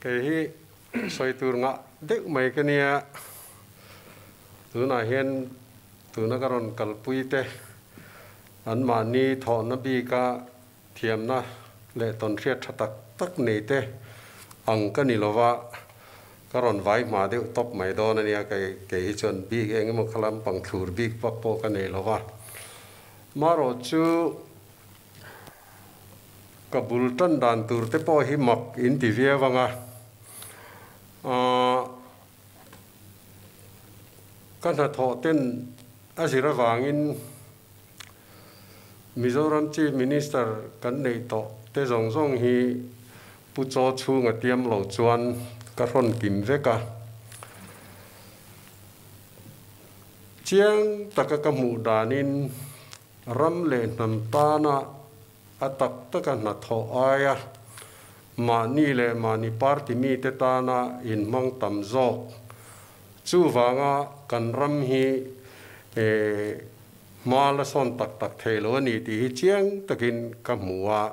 Kei hi sawi tur ngah deuh mai ka nia, tunah hian tuna ka rawn kalpui te anmahni thawhna bika thiamna leh tawnhriat tha tak tak nei te ang ka ni lova, ka rawn vai hma deuh tawp mai dawn a nia, kei kei hi chuan bik eng emaw kha lampang thlur bik vak pawh ka nei lova. Marawh chu Ka bul tan dan tur te pawh hi mak in ti viau ang a, aah ka hnathawh ten a zir avangin Mizoram Chief Minister kan neih tawh te zawng zawng hi Pu Chaw chhunga tiam lo chuan ka hrawn kim vek a. Chiang taka ka hmuh danin Ram leh hnam tana a tak taka hnathawh aia mahni leh mahni party mite tana inhmang tam zawk. Chuvanga kan ram hi hma la sawn tak tak thei lo a ni tih hi chiang takin ka hmu a.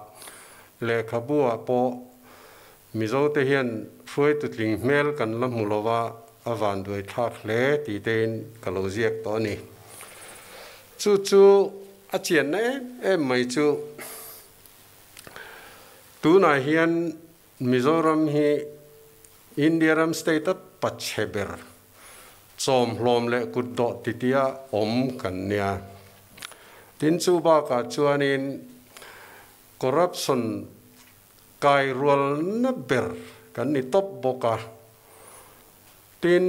Lehkhabu-ah pawh Mizote hian hruaitu tling hmel kan la hmu lova a vanduai thlak hle tih tein ka lo ziak tawh a ni. Chu chu a chianna em em mai chu tunah hian Mizoram hi India ram state a pachhe ber chawmhlawm leh kutdawh titia awm kan nia. Tin chu bakah chuanin corruption Kai rualna ber kan ni tawp bawk a. Tin,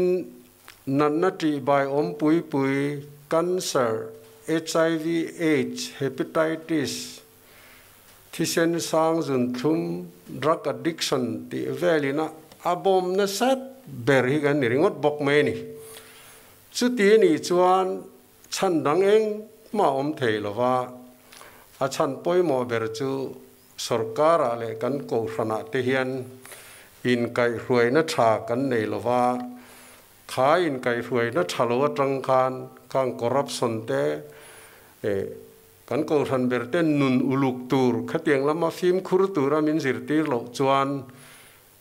natna ṭihbai awm pui pui, cancer, HIV, aids, hepatitis, thisen sang zunthlum, drug addiction tih velin a a bawm nasat ber hi kan ni ringawt bawk mai a ni. Chuti a nih chuan chhan dang engmah awm thei lova, a chhan pawimawh ber chu Sorkarah leh kan kohhranah te hian inkaihhruaina tha kan nei lo va, kha inkaihhruaina tha lo atang khan khang corruption te eh kan kohhran ber te nun uluk tur khatiang lama fimkhur tura min zirtir loh chuan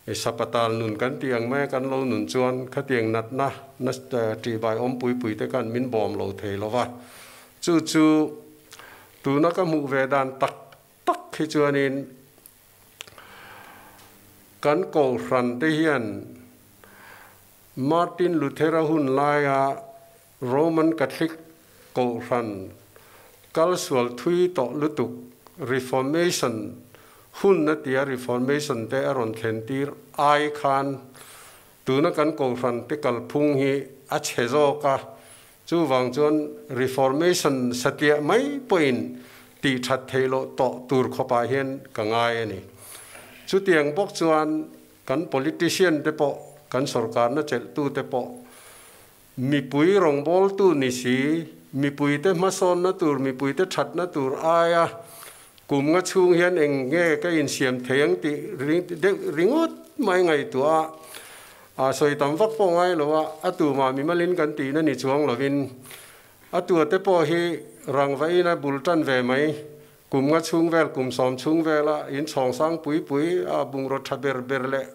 eh sapatal nun kan tih ang mai a kan lo nun chuan khatiang natna na tihbai awmpui pui te khan min bawm lo thei lo va, chu chu tuna ka hmuh ve dan tak tak hi chuanin kan Kohhran te hian Martin Luther-a hun laia Roman Catholic Kohhran kal sual thui tawh lutuk Reformation hun a tia Reformation te a rawn thlen tir ai khan tuna kan Kohhran te kalphung hi a chhe zawk a. Chuvang chuan Reformation satliah mai pawhin tih that theih loh tawh tur khawpah hian ka ngai a ni. Chutiang bawk chuan kan politician te pawh, kan sorkarna chelhtu te pawh mipui rawngbawltu ni si, mipuite hmasawnna tur, mipuite thatna tur aia kum nga chhung hian eng nge ka insiam thei ang tih deuh ringawt mai ngaihtuah a, A sawi tam vak pawh ngai lo a, a tumah mimalin kan tihna ni chuang lovin a tuate pawh hi rangvain a bul tan ve mai. Kum nga chhung vel, kum sawm chhung vela in chhawng sang pui pui a bungraw tha ber ber leh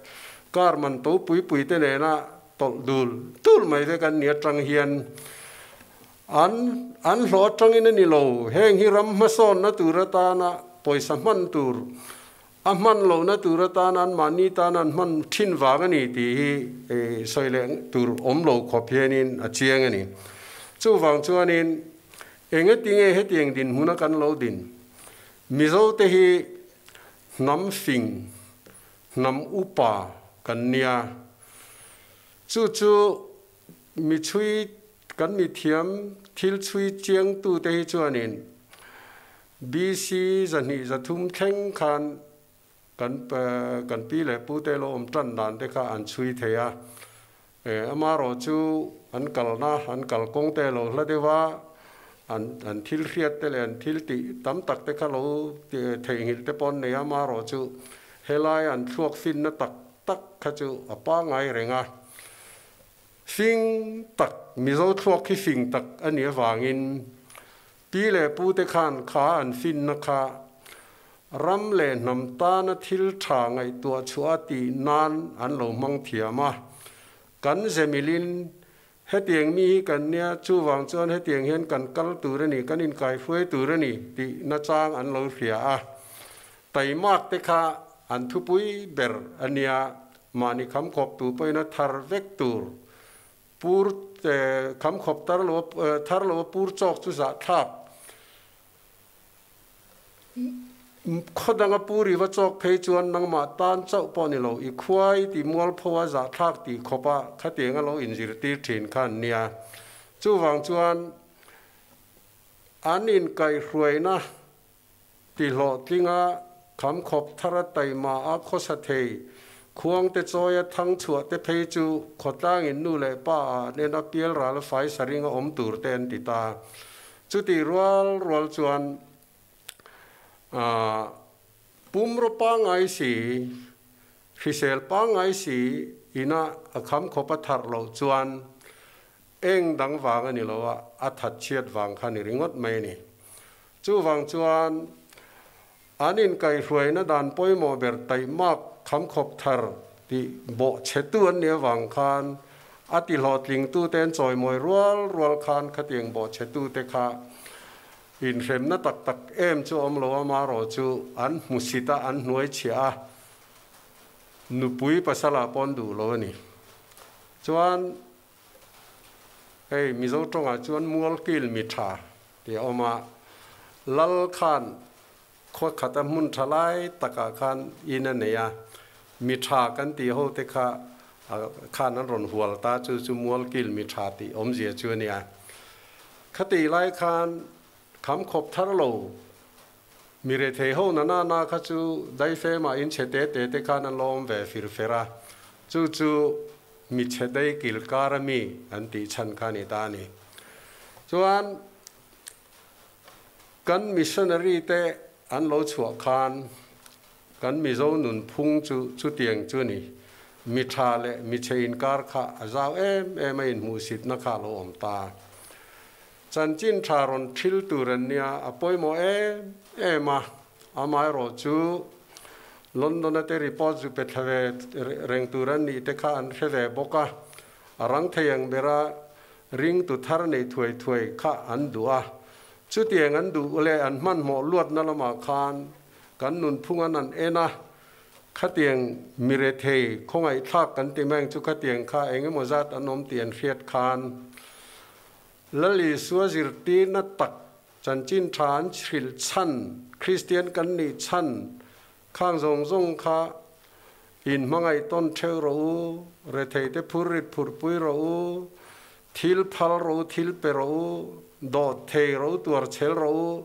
car man to pui pui te nena tawlh dul dul mai vek an ni atang hian an an hlawh atangin a ni lo. Heng hi ram hmasawnna tur atana pawisa hman tur A hman lohna tur atan anmahni tan an hman thin vang a ni tih hi sawi leh tur awm lo khawp hianin a chiang a ni. Chuvang chuanin engati nge hetiang dinhmuna kan lo din? Mizote hi hnam fing, hnam upa kan nia. Chu chu mi chhui kan mi thiam thil chhui chiangtute hi chuanin BC 203 thleng khan kan kan pi leh pu te lo awm tan dan te kha an chhui thei a, amaherawh chu an kalna an kalkawng te lo hla deuh a, an an thil hriat te leh an thil tih tam tak te kha lo theihnghilh te pawh an nei a, amaherawh chu helai an thluak finna tak tak kha chu a pangngai reng a. Fing tak, Mizo thluak hi fing tak a nih avangin Pi leh pute khan kha an finna kha Ram leh hnam tana thil tha ngaihtuah chhuah a tih nan an lo hmang thiam a. Kan zemilin hetiang mi hi kan nia, chuvang chuan hetiang hian kan kal tur a ni, kan inkaihruai tur a ni tih nachang an lo hria a. Taimak te kha an thupui ber a nia, mahni khamkhawp tu pawhin a thar vek tur. Pur khamkhawp tar lo thar lo a pur chawk chu zahthlak. Khaw danga puri va chawk phei chuan nangmah tan chauh pawh ni lo, i khuai ti mualpho a zahthlak tih khawpa khatiang a lo inzirtir thin kha an nia. Chuvang chuan an inkaihhruaina ti hlawhtlinga khamkhawp thara taima a khawsa thei khuangte chawia thang chhuah te phei chu khawtlangin nu leh pa ah nena pialral fai saringa awm tur te an ti ta. Chutih rual rual chuan pumraw pangngai si, hrisel pangngai si ina a kham khawp a tharh loh chuan eng dang vang a ni lo a, a that chhiat vang kha ni ringawt mai a ni. Chuvang chuan an inkaihhruaina dan pawimawh ber taihmak kham khawp thar tih bawh chhetu an nih avang khan a ti hlawhtlingtute an chawimawi rual rual khan khatiang bawh chhetute kha inhremna tak tak em chu awm lo a, marawh chu an hmusit a, an hnuai chhiah a, nupui pasalah pawh an duh lo a ni. Chuan hei Mizo tawngah chuan mualkil mi tha tih a awm a, Lal khan Khua khata hmun tha lai takah khan in a nei a, mi tha kan tih ho te kha khan an rawn hual ta chu chu mualkil mi tha tih awmzia chu a nia. Khatih lai khan kham khawp thar lo mi rethei ho na na na kha chu daifemah in chhe te te te khan an lo awm ve fir fer a, chu chu mi chhe dai kil kar a mi an tih chhan kha a ni ta a ni. Chuan. Kan missionary te an lo chhuah khan kan Mizo nunphung chu chutiang chu ni. Mi tha leh mi chhe inkar kha a zau em em a inhmuhsitna kha a lo awm ta. Chanchin tha rawn thil tur an nia a pawimawh em em a, amaherawh chu London-a te report zu pe thla ve reng tur an nih te kha an hre ve bawk a, a rang thei ang bera Ringtu thar nei thuai thuai kha an duh a, chutiang an duh leh an hmanhmawh luatna lamah khan kan nunphung an an en a, khatiang mi rethei khawngaihthlak kan ti mai ang chu khatiang kha eng emaw zat an awm tih an hriat khan Lal Isua zirtirna tak chanchin tha an hrilh chhan, Kristian kan nih chhan Khang zawng zawng kha in hmangaih tawn theuh rawh u, rethei te phur rit phurh pui rawh u, thil phal rawh u, thil pe rawh u, dawt thei rawh u, tuar chhel rawh u,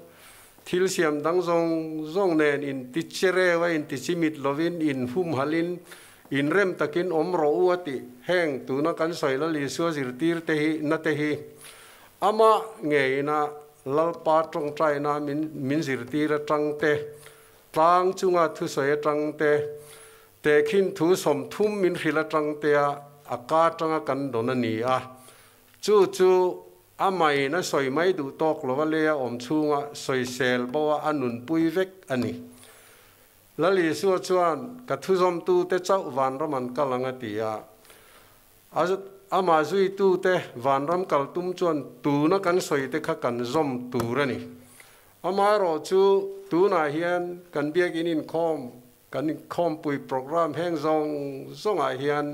thil siam dang zawng zawng nen in ti chereu a, in ti chimit lovin, in humhalhin, in rem takin awm rawh u a tih. Heng tuna kan sawi Lal Isua zirtir te hi na te hi amah ngeina Lalpa tawngtaina min zirtir atang te Tlang chunga thusawi atang te, tehkhin thu 30 min hrilh atang tea a ka atanga kan dawn a ni a. Chu chu a main a sawi mai duh tawk lo a leia awm chhunga sawisel bo a a nunpui vek a ni. Lal Isua chuan, Ka thuzawmtute chauh vanram an kal ang a ti a. Amah zuitute vanram kal tum chuan tuna kan sawi te kha kan zawm tur a ni. Amaherawh chu tunah hian kan biakin inkhawm, kan inkhawmpui programme heng zawng zawngah hian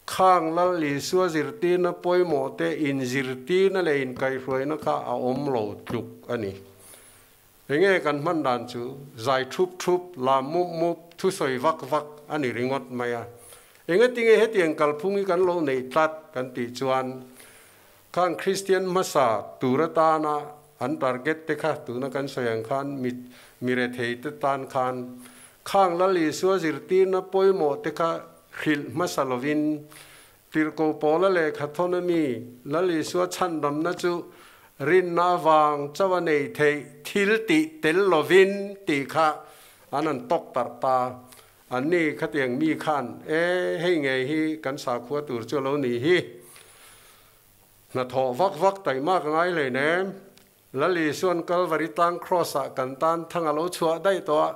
khang Lal Isua zirtirna pawimawh te inzirtirna leh inkaihhruaina kha a awm lo tluk a ni. Enge kan hman dan chu zai thup thup, lam mup mup, thusawi vak vak a ni ringawt mai a. Engatinge hetiang kalphung hi kan lo neih tlat kan tih chuan Khang Kristian hmasa tur atana an target te kha tuna kan sawi ang khan mi mi rethei te tan khan khang Lal Isua zirtirna pawimawh te kha hrilh hmasa lovin Tirhkoh Paula lehkha thawn ami Lal Isua chhandamna chu rinna avang chauh a nei theih thil tih tel lovin tih kha an han tawk tarh ta. Anni khatiang mi khan, E, hei ngei hi kan sakhua tur chu a lo nih hi. Hnathawh vak vak taihmak a ngai hleinem. Lal Isua'n Kalvari tlang Kraws-ah kan tan thang a lo chhuah daih tawh a,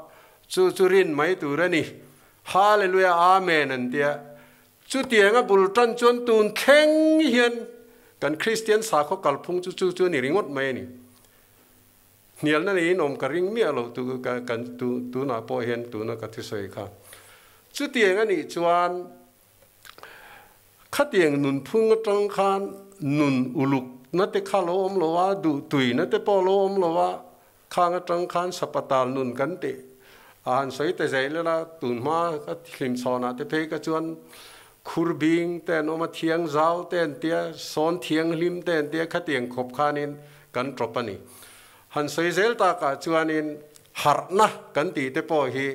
chu chu rin mai tur a ni. Hallelujah, Amen an ti a. Chutianga bul tan chuan tun thleng hian kan Kristian sakhaw kalphung chu chu chu a ni ringawt mai a ni. Hnialna neiin awm ka ring miah lo tu ka kan tu tunah pawh hian tuna ka thusawi kha. Chutiang a nih chuan khatiang nunphung atang khan nun uluk na te kha lo awm lo a, duhtui na te pawh lo awm lo a, khang atang khan sapatal nun kan tih a han sawi ta zel ila tunhma ka hlimchhawnah te phei ka chuan khur bing te an awm a, thiang zau te an tia, sawn thianghlim te an tia khatiang khawp khanin kan tawp a ni. Han sawi zel takah chuanin harhna kan tih te pawh hi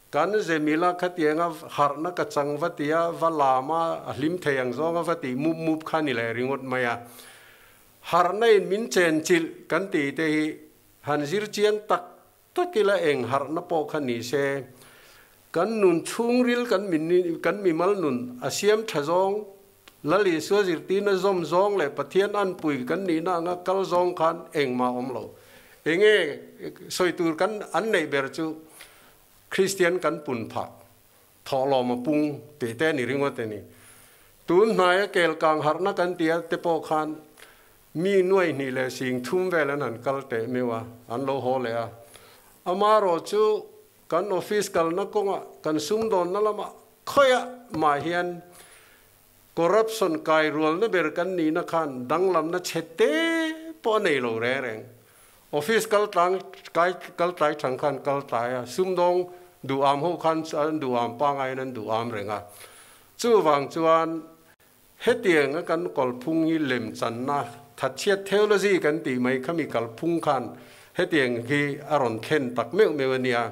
Kan Zemila khatianga harhna ka chang va tia va lam a, a hlim thei ang zawnga va tih mup mup kha ni leh ringawt mai a. Harhna in min chen chilh kan tih te hi han zir chiang tak tak ila eng harhna pawh kha ni se. Kan nun chhungril kan kan mimal nun a siam tha zawng, Lal Isua zirtirna zawm zawng leh Pathian anpui kan nihna anga kal zawng khan engmah awm lo. Enge sawi tur kan an neih ber chu Kristian kan pun phah, thawhlawm a pung tih te a ni ringawt a ni. Tun hnaia kel kang harhna kan tia te pawh khan mi nuai hnih leh sing thum vel an han kal teh meuh a, an lo haw leh a. Amaherawh chu kan office kalna kawngah, kan sumdawnna lamah khawiah mah hian corruption kai rualna ber kan nihna khan danglamna chhe te pawh a nei lo reng reng. Office kal tlang kai kal tlai thang khan kal tlai a, sumdawng duham ho khan an duham pangaiin an duham reng a. Chuvang chuan hetiang a kan kalphung hi lemchanna thatchhiat theology kan tih mai khami kalphung khan hetiang hi a rawn thlen tak meuh meuh a nia.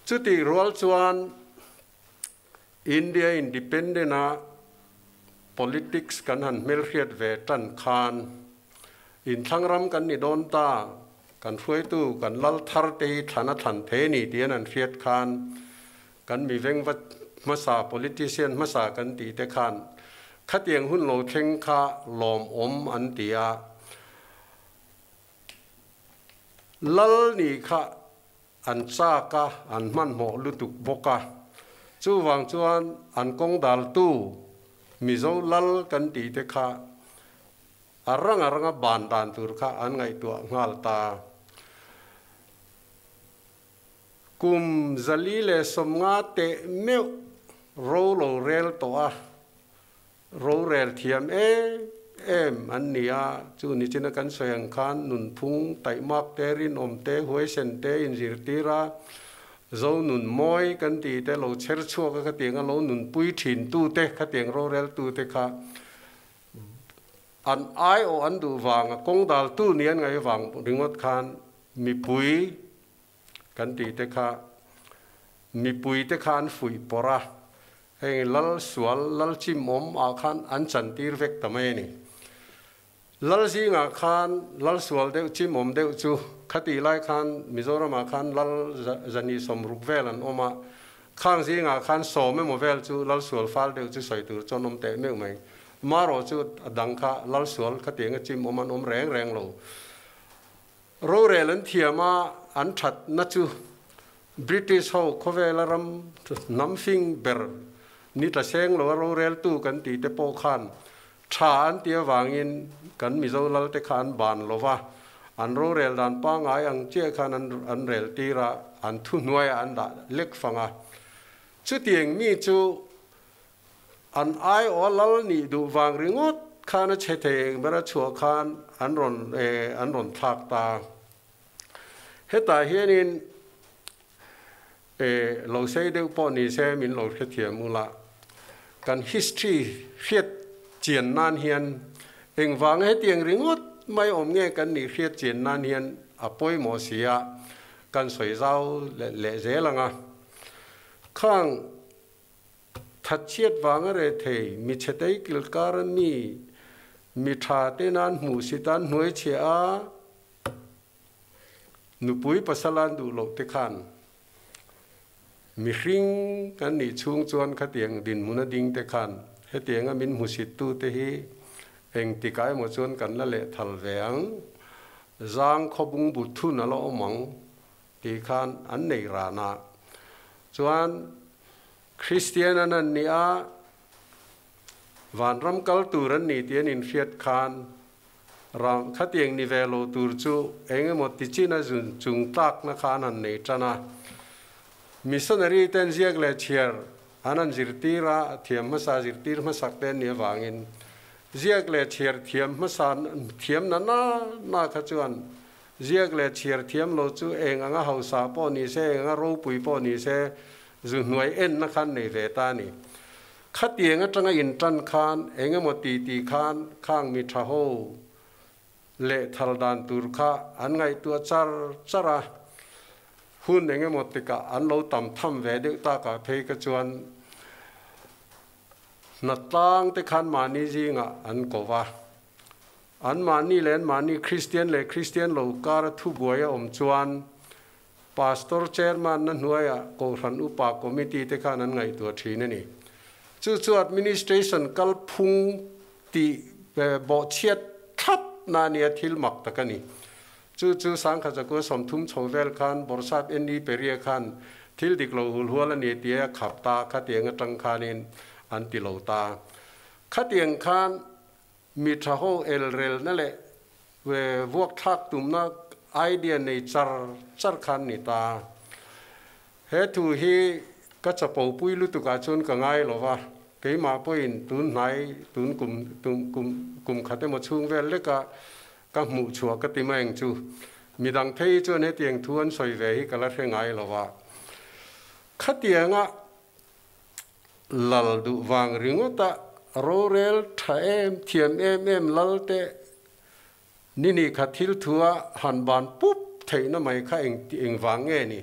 Chutih rual chuan India independent a politics kan han hmelhriat ve tan khan inthlang ram kan ni dawn ta, kan hruaitu kan lal thar te hi thlan a thlan thei a ni tih an han hriat khan kan mi vengva hmasa politician hmasa kan tih te khan khatiang hun lo thleng kha lawmawm an ti a, lal nih kha An chak a, an hmanhmawh lutuk bawk a. Chuvang chuan an kawng daltu Mizo lal kan tih te kha a rang a ranga ban dan tur kha an ngaihtuah nghal ta. Kum 450 teh meuh ro lo rel tawh a. Rorel thiam em em an ni a, chu nichina kan sawi ang khan nunphung, taihmak te, rinawm te, huaisen te inzirtir a, zo nun mawi kan tih te lo chher chhuak a khatiang a lo nunpui thin tu te, khatiang rorel tu te kha an aiawh an duh vang a, kawng dal tu ni an ngaih vang ringawt khan mipui kan tih te kha mipui te kha an fuih pawrh a, heng lal sual lal chim awm ah khan an chantir vek ta mai a ni. Lal zingah khan lal sual deuh chim awm deuh chu khatih lai khan Mizoram ah khan lal zahnih sawmruk vel an awm a, khang zingah khan sawm emaw vel chu lal sual fal deuh chu sawi tur chuan awm teh meuh mai. Marawh chu a dang kha lal sual khatianga chim awm an awm reng reng lo. Rorel an thiam a, an thatna chu British ho khawvela ram hnam fing ber ni tla seng lo a roreltu kan tih te pawh khan tha an ti avangin kan Mizo lal te kha an ban lo va, an rorel dan pangngai ang chiah khan an rel tir a, an thuhnuaiah an dah lek fang a. Chutiang mi chu An aiawh a lal nih duh vang ringawt khan a chhe thei eng ber a chhuah khan an rawn an rawn thlak ta. Hetah hianin lo sei deuh pawh ni se min lo hrethiam ula, kan history hriat chian nan hian engvanga hetiang ringawt mai awm nge kan nih hriat chian nan hian a pawimawh si a, kan sawi zau leh zel ang a. Khang Thatchhiat vanga reh thei, mi chhetei kilkar a mi, mi tha te nan hmuh si tan hnuai chhia a, nupui pasal an duh loh te khan mihring kan nih chhung chuan khatiang dinhmun a ding te khan hetianga min hmusit tu te hi engtikah emaw chuan kan la lehthal ve ang. Zang khaw bungbu thun a la awm ang tih khan an nei ran a. Chuan Kristian an an nih a, vanram kal tur an ni tih an inhriat khan ram khatiang ni ve lo tur chu eng emaw ti chin a zun chung tlakna kha an han nei tan a. Missionary ten ziak leh chhiar an han zirtir a, thiam hmasa zirtir hmasak te an nih avangin ziak leh chhiar thiam hmasa thiam na na na kha chuan ziak leh chhiar thiam lo chu eng anga hausa pawh ni se, eng anga ropui pawh ni se zu hnuai enna khan nei ve ta a ni. Khatiang atanga intan khan eng emaw ti ti khan khang mi tha ho leh thal dan tur kha an ngaihtuah char char a, hun eng emaw tikah an lo tam tham ve deuh takah phei ka chuan hnatlang te khan mahni zingah an ko va. An mahni leh an mahni Kristian leh Kristian lo kara thubuai a awm chuan Pastor Chairman na hnuaiah Kohhran Upa Committee te khan an ngaihtuah thin a ni. Chu chu Administration kalphung tih bawhchhiat thlap na nia thil mak tak a ni. Chu chu Sangkhatzakua 30 chho vel khan Bawrhsap NE Peria khan thil dik lo hul hual a ni tia a khap ta khatiang atang khanin an ti lo ta. Khatiang khan mi tha ho elrelna leh vuak thlak tumna idea nei char char khan ni ta. He thu hi ka chapo pui lutuk ah chuan ka ngai lo va, keimah pawhin tun hnai tun kum tum kum kum khat emaw chhung vel lek a ka hmuh chhuah ka ti mai ang chu. Midang phei chuan hetiang thu an sawi ve hi ka la hre ngai lo va. Khatianga lal duh vang ringawt a rorel tha em thiam em em lal te Ni ni kha thil thua han ban pup theihna mai kha eng eng vang nge ni?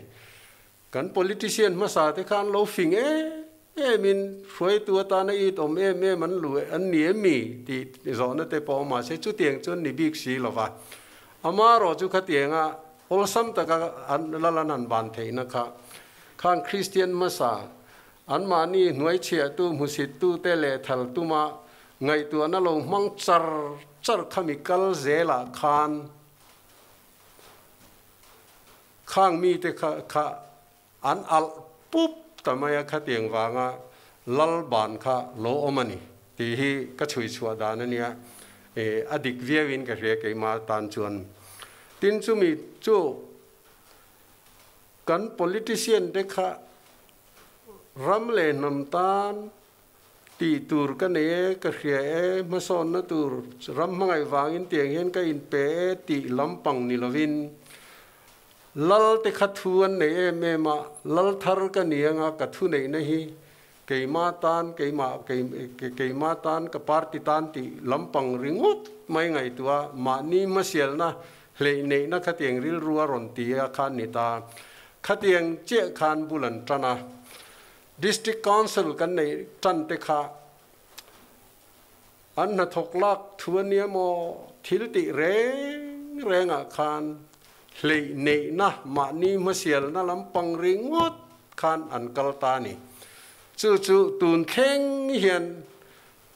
Kan politician hmasa te kha an lo fing em em in hruaitu atana it awm em em an lu an ni em mi tih zawhna te pawh awm mahse chutiang chu an ni bik si lova. Amarawh chu khatianga awlsam taka an lal an han ban theihna kha khan Kristian hmasa anmahni hnuaichhiahtu hmusittu te leh thal tuma Ngaihtuahna lo hmang char char kha mi kal zelah khan khang mite kha kha an alh pup ta mai a, khatiang vanga lal ban kha lo awm a ni tih hi ka chhui chhuah dan a nia, a dik viauin ka hria keimah tan chuan. Tin chumi chu kan politician te kha ram leh hnam tan Tih tur ka nei e, ka hria e, hmasawnna tur ram hmangaih vangin tiang hian ka inpe e tih lampang ni lovin Lal te kha thu an nei em em a, Lal thar ka ni anga ka thu neihna hi keima tan, keimah, keima tan, ka party tan tih lampang ringawt mai ngaihtuah mahni hmasialna hleih neihna khatiang rilru a rawn ti a khan ni ta. Khatiang chiah khan bul an tan a. District Council kan neih tan te kha an hnathawk lak thu a nia maw? Thil tih reng rengah khan hleih neihna mahni hmasialna lampang ringawt khan an kal ta a ni. Chu chu tun thleng hian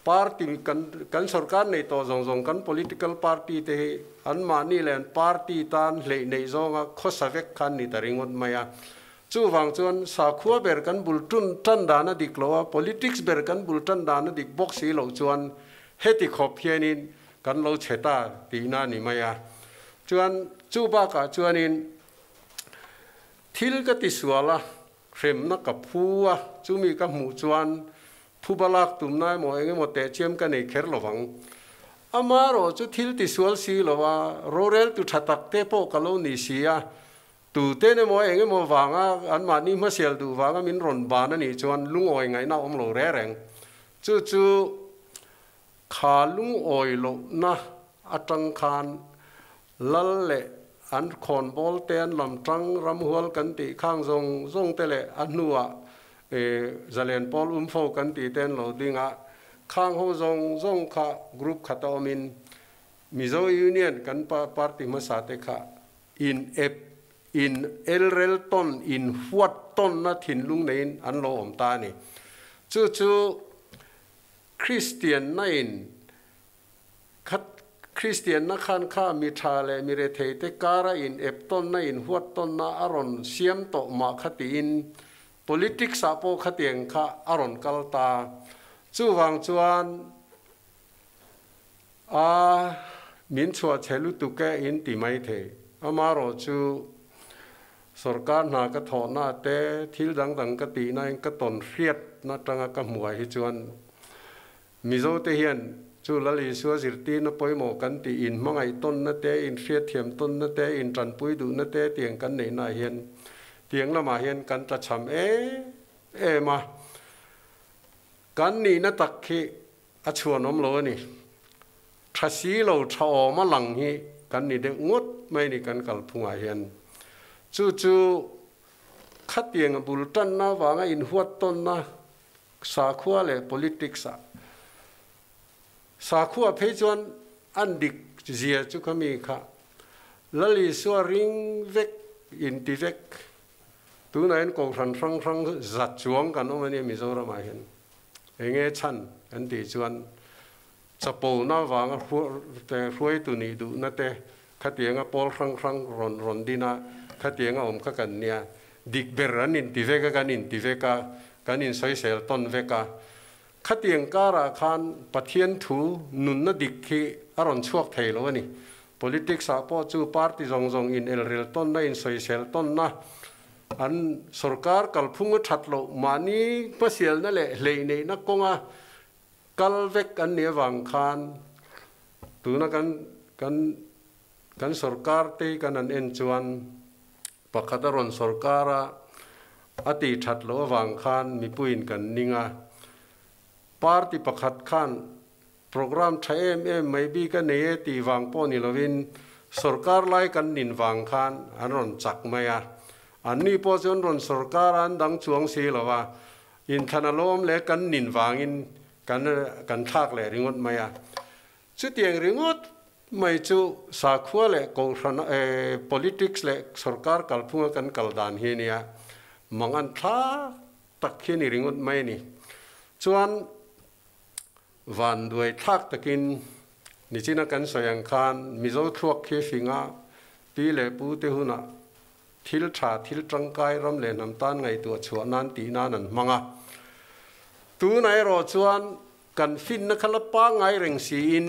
party kan kan sorkar nei tawh zawng zawng kan political party te hi anmahni leh an party tan hleih neih zawnga khawsa vek khan ni ta ringawt mai a. Chuvang chuan sakhua ber kan bul tun tan dan a dik lo a, politics ber kan bul tan dan a dik bawk si loh chuan heti khawp hianin kan lo chhe ta tihna a ni mai a. Chuan chu bakah chuanin thil ka ti sual a, hremna ka phu a, chumi ka hmuh chuan phuba lak tumna emaw eng emaw tehchiam ka nei kher lo vang. Amaherawh chu thil ti sual si lo a, roreltu tha tak te pawh ka lo ni si a, Tuten emaw eng emaw vanga anmahni hmasial duh vanga min rawn ban a nih chuan lungawi ngaihna a awm lo reng reng. Chu chu kha lungawi lohna atang khan lal leh an khawnbawl te an lam tang ramhual kan tih khang zawng zawng te leh a hnuah zalen pawl umfo kan tih te an lo ding a, khang ho zawng zawng kha group khat a awmin Mizo Union kan party hmasa te kha In ep, in elrel tawn, in huat tawnna thinlung neiin an lo awm ta a ni. Chu chu Kristianna in khat Kristianna khan kha mi tha leh mi rethei te kara in ep tawnna in huat tawnna a rawn siam tawh mah kha tiin politics ah pawh khatiang kha a rawn kal ta. Chuvang chuan a min chhuah chhe lutuk e in ti mai thei. Amarawh chu sorkar hna ka thawhna te thil dang dang ka tihna in ka tawn hriatna tanga ka hmuh hi chuan Mizo te hian chu Lal Isua zirtirna pawimawh kan tih in hmangaih tawnna te, in hriatthiam tawnna te, in tanpui duhna te tiang kan neihna ah hian tiang lamah hian kan tlachham em em a. Kan nihna tak hi a chhuanawm lo a ni. Tha si lo tha awm a lang hi kan ni deuh ngawt mai ni kan kalphungah hian. Chu chu khatiang a bul tanna avanga inhuat tawnna Sakhua leh politics ah Sakhua phei chuan an dik zia chu kha mi kha Lal Isua ring vek in ti vek tunah hian Kohhran hrang hrang za chuang kan awm a nia Mizoram ah hian enge chhan kan tih chuan chapona vanga hruaitu nih duhna te khatianga pawl hrang hrang rawn rawn din a, khatianga awm kha kan nia. Dik ber an inti vek a, kan inti vek a, kan insawisel tawn vek a. Khatiang karah khan Pathian thu nunna dik hi a rawn chhuak thei lo a ni. Politics ah pawh chu party zawng zawng in elrel tawnna, insawisel tawnna, an sorkar kalphung a that loh mahni hmasialna leh hleihneihna kawnga Kal vek an nih avang khan tuna kan kan kan sorkar te hi kan han en chuan pakhat a rawn sorkar a, a tih that loh avang khan mipuiin kan ning a. Party pakhat khan program tha em em mai bik a nei e tih vang pawh ni lovin sorkar lai kan nin vang khan an rawn chak mai a. Anni pawh chu an rawn sorkar a, an dang chuang si lo a. Inthlan a lawm leh kan nin vangin kan kan thlak leh ringawt mai a. Chutiang ringawt mai chu sakhua leh kohhran politics leh sorkar kalphunga kan kal dan hi a nia. Mangan thlak tak hi a ni ringawt mai a ni. Chuan vanduai thlak takin nichina kan sawi ang khan Mizo thluak khi finga pi leh pu te hunah Thil tha, thil tangkai ram leh hnam tan ngaihtuah chhuah nan tih nan an hmang a. Tunah erawh chuan kan finna kha la pangngai reng siin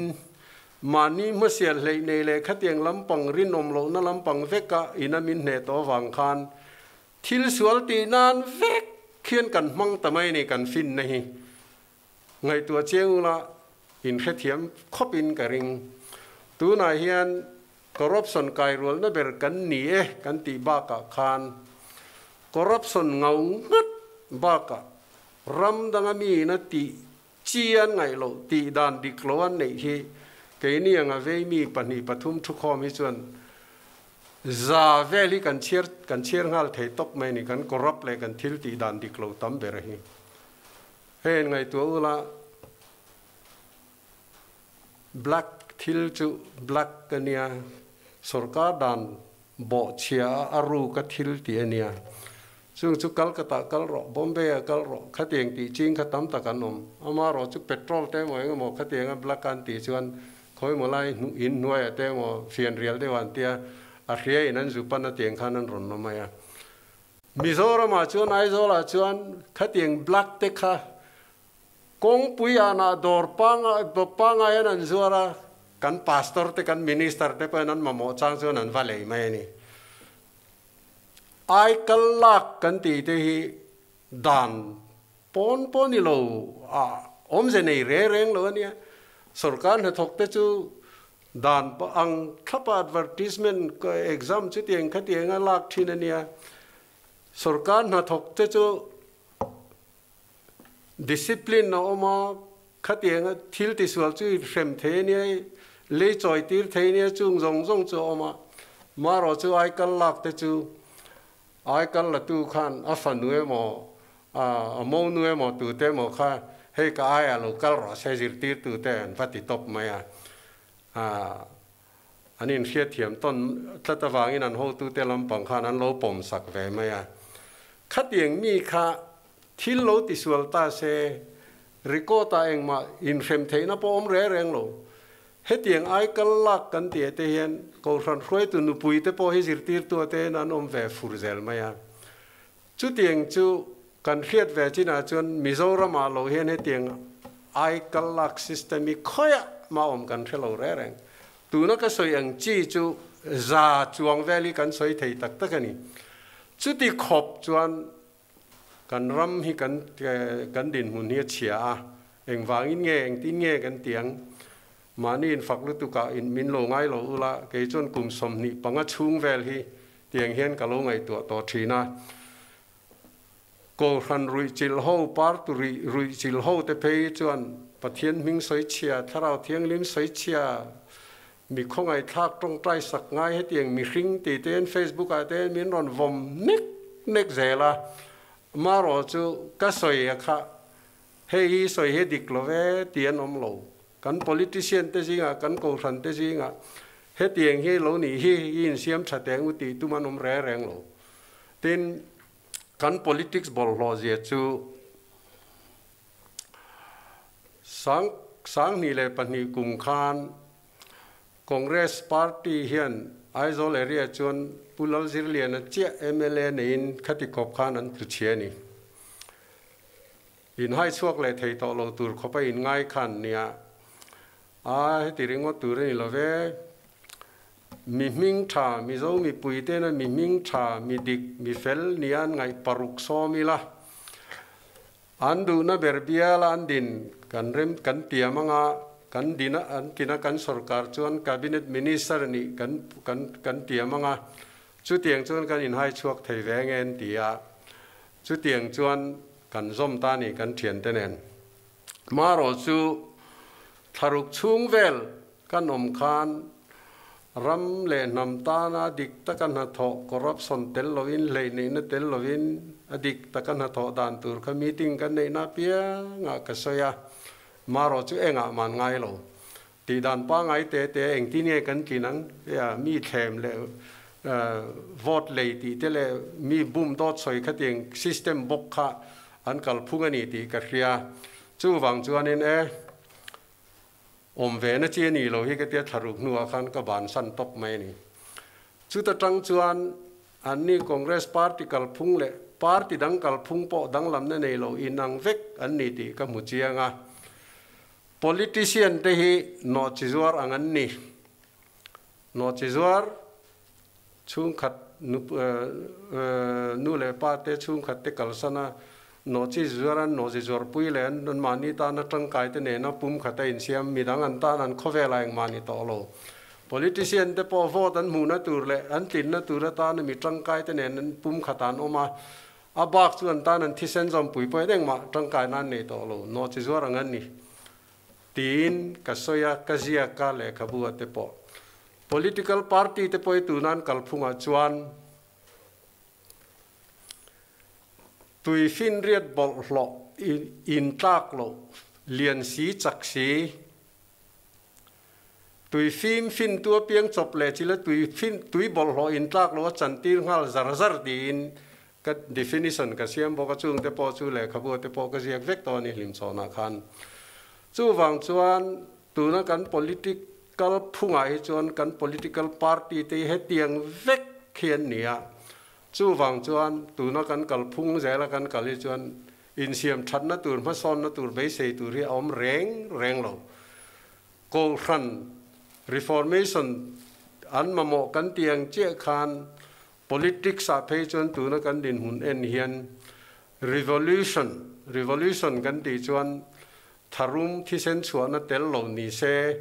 mahni hmasial hleih nei leh khatiang lampang rinawm lohna lampang veka ina min hneh tawh avang khan thil sual tih nan vek khian kan hmang ta mai a ni kan finna hi. Ngaihtuah chiang ula inhrethiam khawpin ka ring. Tunah hian corruption kairualna ber kan ni e kan tih bakah khan corruption ngau ngat bakah ram danga miin a tih chi an ngaih loh tih dan dik lo an neih hi keini anga vei mi pahnih pathum thukhawm hi chuan za vel hi kan chhiar kan chhiar nghal thei tawp mai a ni kan corrupt leh kan thil tih dan dik lo tam ber hi. Hei an ngaihtuah ula black thil chu black a nia, sorkar dan bawhchhia a a ruk a thil tih a nia. Chung chu Calcutta kal rawh, Bombay ah kal rawh, khatiang tih ching kha tam tak an awm. Amarawh chu petrol te emaw engemaw khatianga black an tih chuan khawimaw lai in hnuaiah te emaw fianrial deuh an tia, a hria in an zu pan a tiang khan an rawn awm mai a. Mizoramah chuan Aizawlah chuan khatiang black te kha kawngpui anah dawr pangai an an zuar a, kan pastor te kan minister te pawhin an mamawh chang chuan an va lei mai a ni. Aikal lak kan tih te hi dan pawn pawh ni lo a awmze nei reng reng lo a nia. Sorkar hnathawk te chu Dan ang thlapa advertisement exam chutiang khatiang a lak thin a nia. Sorkar hnathawk te chu discipline a awm a, khatiang a thil tisual chu i hrem thei a nia, lei chawi tir thei a nia, chung zawng zawng chu a awm a. Marawh chu aikal lak te chu aikal latu khan a fanu emaw a monu emaw tute emaw kha hei ka aiah lo kal rawh se zirtirtute an va ti tawp mai a, an inhriatthiam tawn tlat avangin an hotute lampang khan an lo pawm sak ve mai a. Khatiang mi kha thil lo tisual ta se record ah engmah inhrem theihna pawh awm reng reng lo. Hetiang aikal lak kan tih te hian Kohhran hruaitu nupui te pawh hi zirtirtu ate'n an awm ve fur zel mai a. Chutiang chu kan hriat ve chinah chuan Mizoramah lo hian hetiang aikal lak system hi khawiah mah awm kan hre lo reng reng. Tuna ka sawi ang chi chu za chuang vel hi kan sawi thei tak tak a ni. Chuti khawp chuan kan ram hi kan kan dinhmun hi a chhia a, engvangin nge engtin nge kan ti ang? Mahni infak lutukah in min lo ngai lo ula, kei chuan kum 25 chhung vel hi tiang hian ka lo ngaihtuah tawh thin a. Kohhran ruihchilh ho, party ruih ruihchilh ho te phei chuan Pathian hming sawi chhia, Thlarau Thianghlim sawi chhia, mi khawngaihthlak tawngtai sak ngai hetiang mihring tih te hian Facebook ah te hian min rawn vawm nek nek zel a. Amaherawh chu ka sawi a kha, hei hi sawi hi dik lo ve tih an awm lo. Kan politician te zingah, kan kohhran te zingah hetiang hi lo nih hi i insiam tha teh ang u tih tum an awm reng reng lo. Tin, kan politics bawlhhlawh zia chu sang 2002 kum khan Congress party hian Aizawl area chuan Pu Lalzirliana chiah mla neiin khati khawp khan an tlu chhia a ni. In hai chhuak leh thei tawh lo tur khawpa in ngai khan nia. A heti ringawt tur a ni lo ve. Mi hming tha, Mizo mipui tena mi hming tha, mi dik, mi fel nia an ngaih paruk sawm ila. An duhna ber biala an din kan rem kan tiam anga kan dina an tina kan sorkar chuan cabinet minister nih kan kan kan tiam anga chutiang chuan kan inhai chhuak thei ve nge an ti a. Chutiang chuan kan zawm ta ni kan thiante nen. Marawh chu thlaruk chhung vel kan awm khan ram leh hnam tana dik taka hnathawh corruption tel lovin hleihneihna tel lovin a dik taka hnathawh dan tur kha meeting kan neihna apiangah ka sawi a. Marawh chu engah man ngai lo. Tih dan pangngai te te engtin nge kan tlin ang? Tia mi thlem leh vote lei tih te leh mi bum dawt sawi khatiang system bawk kha an kalphung a ni tih ka hria. Chuvang chuanin e, awm ve na chi a nih lo hi ka tia thlaruk hnuah khan ka bansan tawp mai a ni. Chuta tang chuan anni Congress party kalphung leh party dang kalphung pawh danglamna nei lo inang vek an ni tih ka hmu chiang a. Politician te hi nawhchi zuar ang an ni. Nawhchi zuar chhungkhat nu leh pa te chhungkhat te kalsan a, nawhchi zuar an nawhchi zuarpui leh an mahni tana tangkai te nena pumkhat a insiam, midang an tan an khawvel a engmah ni tawh lo. Politician te pawh vote an hmuhna tur leh an tlinna tur atana mi tangkai te nen an pumkhat an awm a, A bak chu an tan an thisen zawmpui pawhin engmah tangkai nan nei tawh lo, nawhchi zuar ang an ni, tiin ka sawi a, ka ziak a, lehkhabu ah te pawh. Political party te pawh hi tunan kalphungah chuan tui finriat bawlhhlawh intlak loh, lian si chak si, Tui fim fin tu apiang chawp leh chila tui fin tui bawlhhlawh in tlak lo a chantir nghal zar zar tiin ka definition ka siam bawk a, chung te pawh chu lehkhabu te pawh ka ziak vek tawh a ni hlimchhawnah khan. Chuvang chuan tuna kan political phungah hi chuan kan political party te hi hetiang vek khi an ni a, chuvang chuan tuna kan kalphung zela kan kal hi chuan insiam thatna tur hmasawnna tur beisei tur hi a awm reng reng lo. Kohhran Reformation an mamawh kan tih ang chiah khan politics ah phei chuan tuna kan dinhmun en hian revolution, revolution kan tih chuan tharum thisen chhuahna tel lo ni se,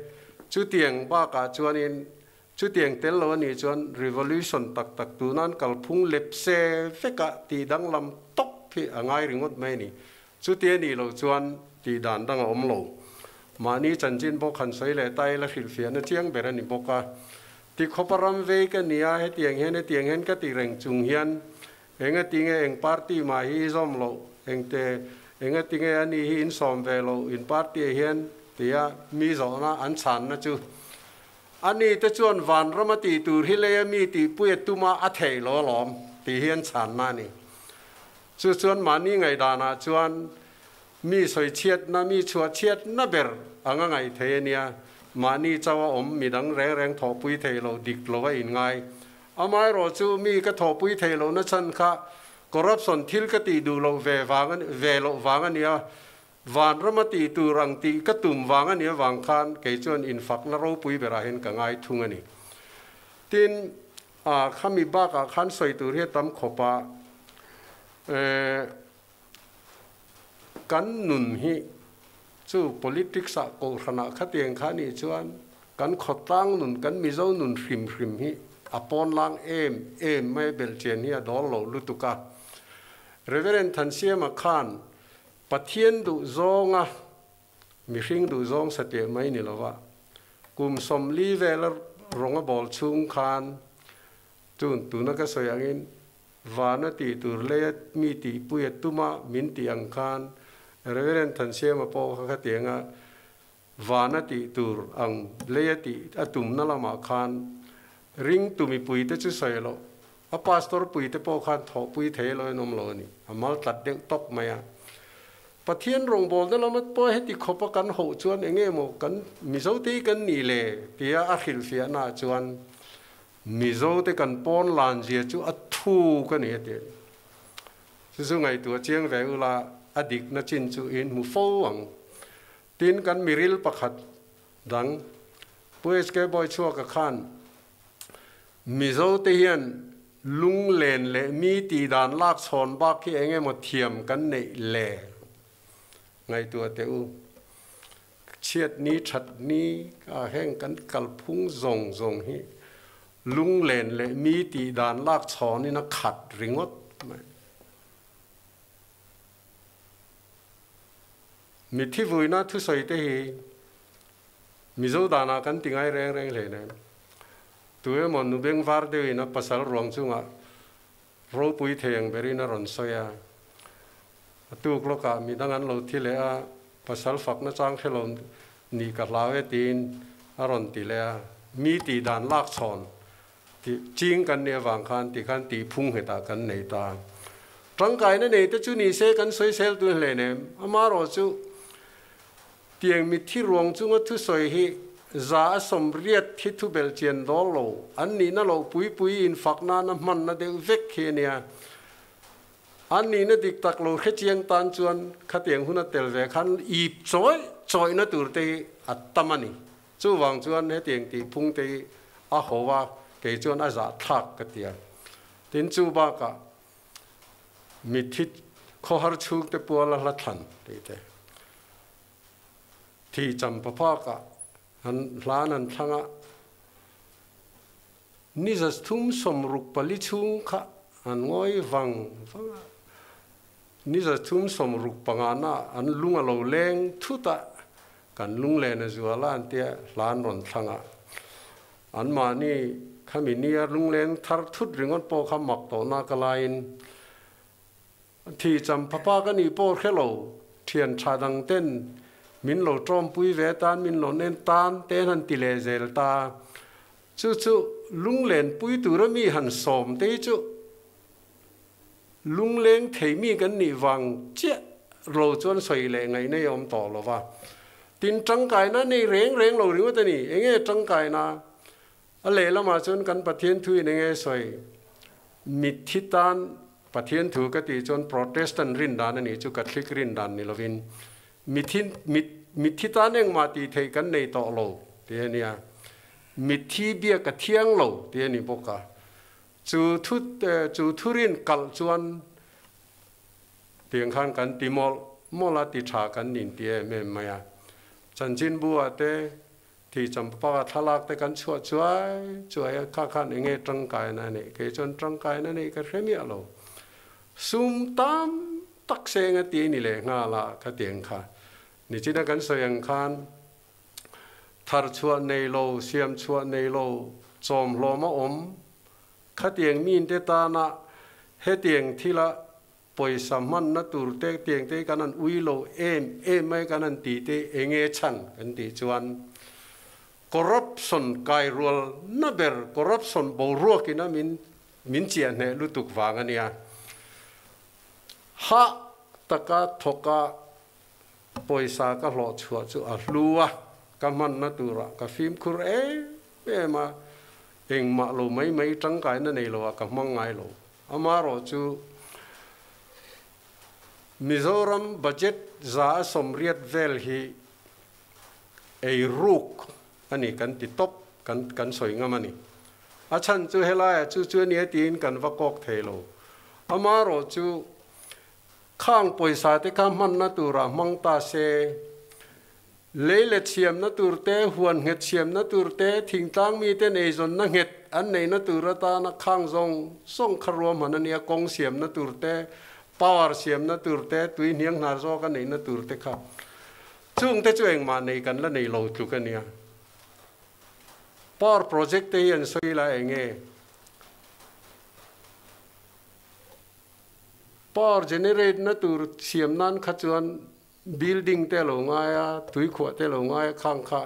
chutiang bakah chuanin chutiang tel lo a nih chuan revolution tak tak tunan kalphung lep se vekah tih danglam tawp hi a ngai ringawt mai a ni. Chuti a nih loh chuan tih dan dang a awm lo. Mahni chanchin bawk han sawi leh ta ila hrilhfiahna chiang ber a ni bawk a. Ti khawpa ram vei ka ni a, hetiang hian hetiang hian ka ti reng chung hian engati nge eng party mah hi i zawm loh, engte engati nge a ni hi in sawm ve loh in party ah hian tia mi zawhna an chhanna chu a ni te chuan vanram a tih tur hi leia mi tihpui a tuma a theih lo alawm tih hi an chhanna a ni. Chu chuan mahni ngaihdanah chuan mi sawichhiatna, mi chhuahchhiatna ber anga ngaih thei a nia. Mahni chauha awm midang reng reng thawhpui thei lo dik lo a inngai. Amaherawhchu mi ka thawhpui thei lohna chhan kha corruption thil ka tih duh loh ve vang ve loh vang a nia, vanrama tih tur ang tih ka tum vang a nih avang khan kei chuan infakna ropui berah hian ka ngai thung a ni. Tin, a khami bakah khan sawi tur hi a tam khawp a, eh, Kan nun hi chu politics ah kohhran ah khatiang kha nih chuan kan khawtlang nun, kan Mizo nun hrim hrim hi a pawnlang em em mai belhchian hi a dawl lo lutuk a. Reverend Thansiama khan Pathian duh zawnga mihring duh zawng satliah mai ni lova kum 40 vela rawng a bawl chhung khan chun tuna ka sawi angin Vana tih tur leia mi tihpui a tuma min tih ang khan Reverend Thansiama pawh kha khatianga vana tih tur ang leia tih a tumna lamah khan ringtu mipuite chu sawi loh a pastor puite pawh khan thawhpui thei lo in awm lo a ni. A mal tlat deuh tawp mai a. Pathian rawngbawlna lama pawh heti khawpa kan hoh chuan eng nge maw kan Mizote hi kan nih le tia a hrilhfiahnaah chuan Mizo te kan pawn lan zia chu a thuk a ni a ti a ni. Chu chu ngaihtuah chiang ve ula a dikna chin chu in hmu fo ang. Tin kan miril pakhat dang Pu HK Bawichhuaka khan Mizo te hian lunglen leh mi tihdan lak chhawn bak hi eng emaw thiam kan neih le ngaihtuah teh u. Chhiat ni that ni ah heng kan kalphung zawng zawng hi lunglen leh mi tih dan lak chhawnin a khat ringawt mai. Mithi vuina thusawi te hi Mizo danah kan ti ngai reng reng hle nen. Tu emaw nu bengvar deuhin a pasal ruang chungah ropui thei ang berin a rawn sawi a. A tuk lawkah midang an lo thi leh a, pasal fakna chang hre lo nih ka hlau e tiin a rawn ti leh a, mi tih dan lak chhawn tih ching kan nih avang khan ti khan tih phung nghetah kan nei ta. Tangkaina nei te chu ni se kan sawisel tun hle nem, amaherawh chu tiang mitthi ruang chunga thusawi hi 80% thi thu belhchian dawl lo an nihna loh pui pui in fak nana hmanna deuh vek hi a nia. An nihna dik tak lo hre chiang tan chuan khatiang hun a tel ve khan ip chawih chawihna tur te hi a tam a ni. Chuvang chuan hetiang tih phung te hi a ho a, kei chuan a zah thlak ka ti a. Tin chu bakah mitthi khawhar chhung te puala hla thlan tih te, thi champhaphakah an hlan an thlang a, Ni 364 chhung kha an ngawi vang vang a, ni 365 na an lung a lo leng thut a, kan lunglen a zual a an tia hla an rawn thlang a. Anmahni khami nia lungleng thar thut ringawt pawh kha mak tawhna ka laiin thi champha ka nih pawh hre lo, thian tha dang ten min lo tawmpui ve tan min lo nen tan te an han ti leh zel ta. Chu chu lunglen pui tura mi han sawm te hi chu lungleng thei mi kan nih vang chiah lo chuan sawi leh ngaihna hi a awm tawh lo va. Tin, tangkaina nei reng reng lo ringawt a ni. Enge tangkaina? A lehlamah chuan kan Pathian thuin enge sawi? Mitthi tan Pathian thu ka tih chuan Protestant rindan a nih chu Catholic rindan ni lovin Mitthi mitthi tan engmah tih theih kan nei tawh lo tih a nia. Mitthi biak a thiang lo tih a ni bawk a. Chu thu chu thurin kalh chuan tiang khan kan ti mawlh mawlh a, ti tha kan nin ti em em mai a. Chanchinbu ah te thi champaka thlalak te kan chhuah chuai chuai a, kha khan enge tangkaina a neih? Kei chuan tangkaina neih ka hre miah lo. Sum tam tak seng a ti ni leh nghal a ka ti ang kha. Nichina kan sawi ang khan thar chhuah nei lo, siam chhuah nei lo, chawm hlawm a awm. Khatiang minte tana hetiang thila pawisa hmanna tur te tiang te kan han ui lo em em mai kan han tih te enge chhan kan tih chuan corruption kairual na ber corruption boruakin a min min chiah hneh lutuk vang a nia. Hah taka thawka pawisa ka hlawh chhuah chu a hlu a, Ka hmanna turah ka fimkhur em em a, engmah lo mai mai tangkaina nei loah ka hmang ngai lo. Amaherawhchu, Mizoram budget 180 vel hi ei ruk a ni kan ti tawp, kan kan sawi ngam a ni. A chhan chu helaiah chu chu a nia tiin kan va kawk thei lo. Amaherawhchu, khang pawisa te kha hmanna turah hmang ta se, Lei let siamna tur te, huan nghet siamna tur te, thingtlang miten eizawnna nghet an neihna tur atana khang zawng zawng kha ruahman a nia, kawng siamna tur te, power siamna tur te, tui hniang hnar zawk a neihna tur te kha. Chung te chu engmah nei kan la nei lo tluk a nia. Power project te hi an sawi la eng nge? Power generate na tur siam nan kha chuan Building te lo ngai a, tuikhuah te lo ngai a, khang kha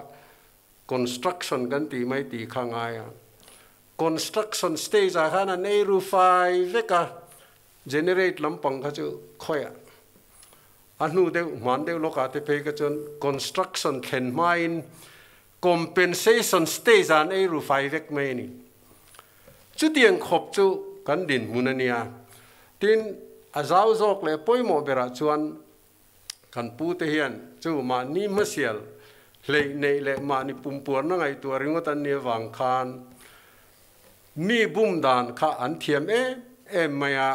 construction kan tih mai tih kha ngai a. Construction stage ah khan an ei ru fai vek a, generate lampang kha chu khawiah a hnu deuh hman deuh lawkah te phei kha chuan construction thlen hmain compensation stage ah an ei ru fai vek mai a ni. Chutiang khawp chu kan dinhmun a nia. Tin, a zau zawk leh pawimawh berah chuan kan pute hian chu mahni hmasial hleih neih leh mahni pumpuarna ngaihtuah ringawt an nih avang khan mi bum dan kha an thiam em em mai a.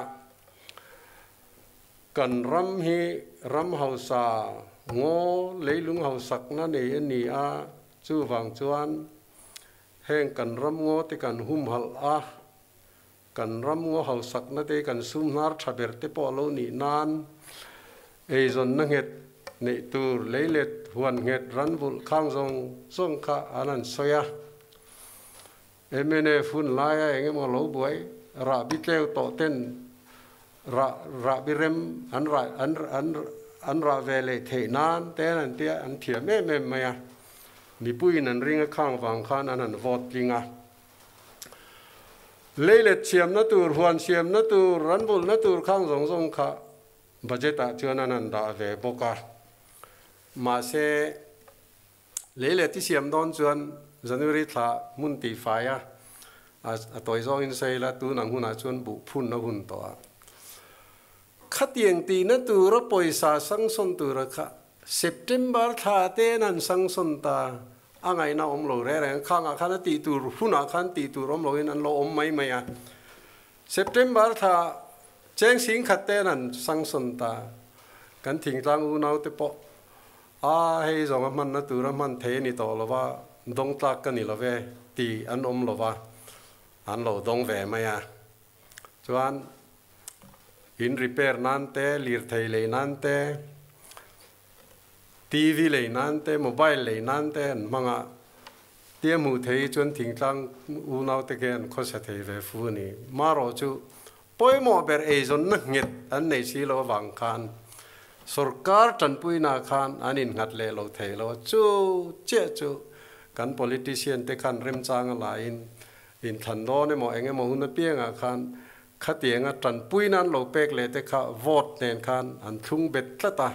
Kan ram hi ram hausa ngaw leilung hausakna nei a ni a, chuvang chuan Heng kan ram ngaw te kan humhalh a, kan ram ngaw hausakna te kan sum hnar tha ber te pawh a lo nih nan eizawnna nghet neih tur leilet huan nghet ran vulh khang zawng zawng kha an han sawi a. Mnf hun laia eng emaw lo buai rahbi tleu tawh ten rah rahbi rem an rah an an an rah ve leh theih nan te an han tia an thiam em em mai a. Mipuiin an ring a khang vang khan an han vote tling a. Leilet siamna tur, huan siamna tur, ran vulhna tur khang zawng zawng kha budget ah chuan an han dah ve bawk a. Mahse, leilet i siam dawn chuan January thla hmun tihfai a, a tawi zawngin sawi ila tun ang hunah chuan buh phun a hun tawh a. Khatiang tihna tura pawisa sanction tura kha September thla te an han sanction ta a ngaihna awm lo reng reng. Khangah khan a tih tur hunah khan tih tur awm loin an lo awm mai mai a. September thla cheng sing khat te an han sanction ta. Kan thingtlang unau te pawh a hei zawng a hmanna tura hman thei a ni tawh lo va, dawng tlak ka ni lo ve tih an awm lo va, an lo dawng ve mai a. Chuan in repair nan te, lirthei lei nan te, TV lei nan te, mobile lei nan te an hmang a. Tia hmuh thei hi chuan thingtlang unau te khi an khawsa thei ve fu a ni. Marawh chu pawimawh ber eizawnna nghet an nei si lo avang khan sorkar tanpuina khan an innghat leh lo thei lo a. Chu chiah chu kan politician te khan remchang a laiin Inthlan dawn emaw eng emaw hun apiangah khan khatianga tanpui nan lo pek leh te kha vote nen khan an thlung bet tlat a.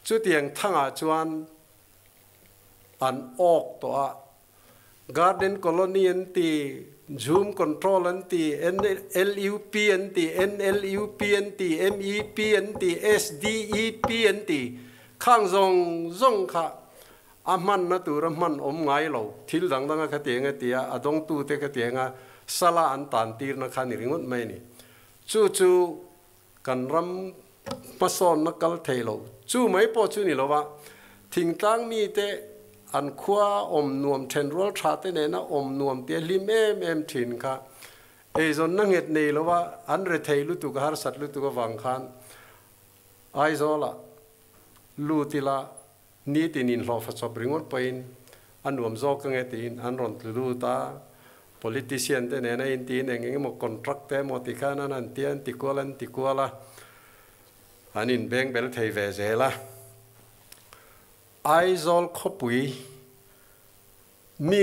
Chutiang thangah chuan an awk tawh a, Garden Colony an ti, Jhum Control an ti, NLUP an ti, NLUP an ti, MEP an ti, SDEP an ti, khang zawng zawng kha A hmanna tura hman awm ngai lo, thil dang danga khatiang a ti a, a dawngtute khatianga sala an tan tirna kha ni ringawt mai a ni. Chu chu kan ram hmasawnna kal thei lo. Chu mai pawh chu ni lo va, thingtlang mite an khua awm nuam then rual tha te nena awm nuam tia hlim em em thin kha eizawnna nghet nei lo va, an rethei lutuk a, harsat lutuk avang khan Aizawlah lut ila Nitin inhlawhfa chawp ringawt pawhin a nuam zawk ange tiin an rawn tlu lut a, politician te nena intiin eng eng emaw contract te emaw ti khan an han tia an ti kual an ti kual a, an inbeng bel thei ve zel a. Aizawl khawpui mi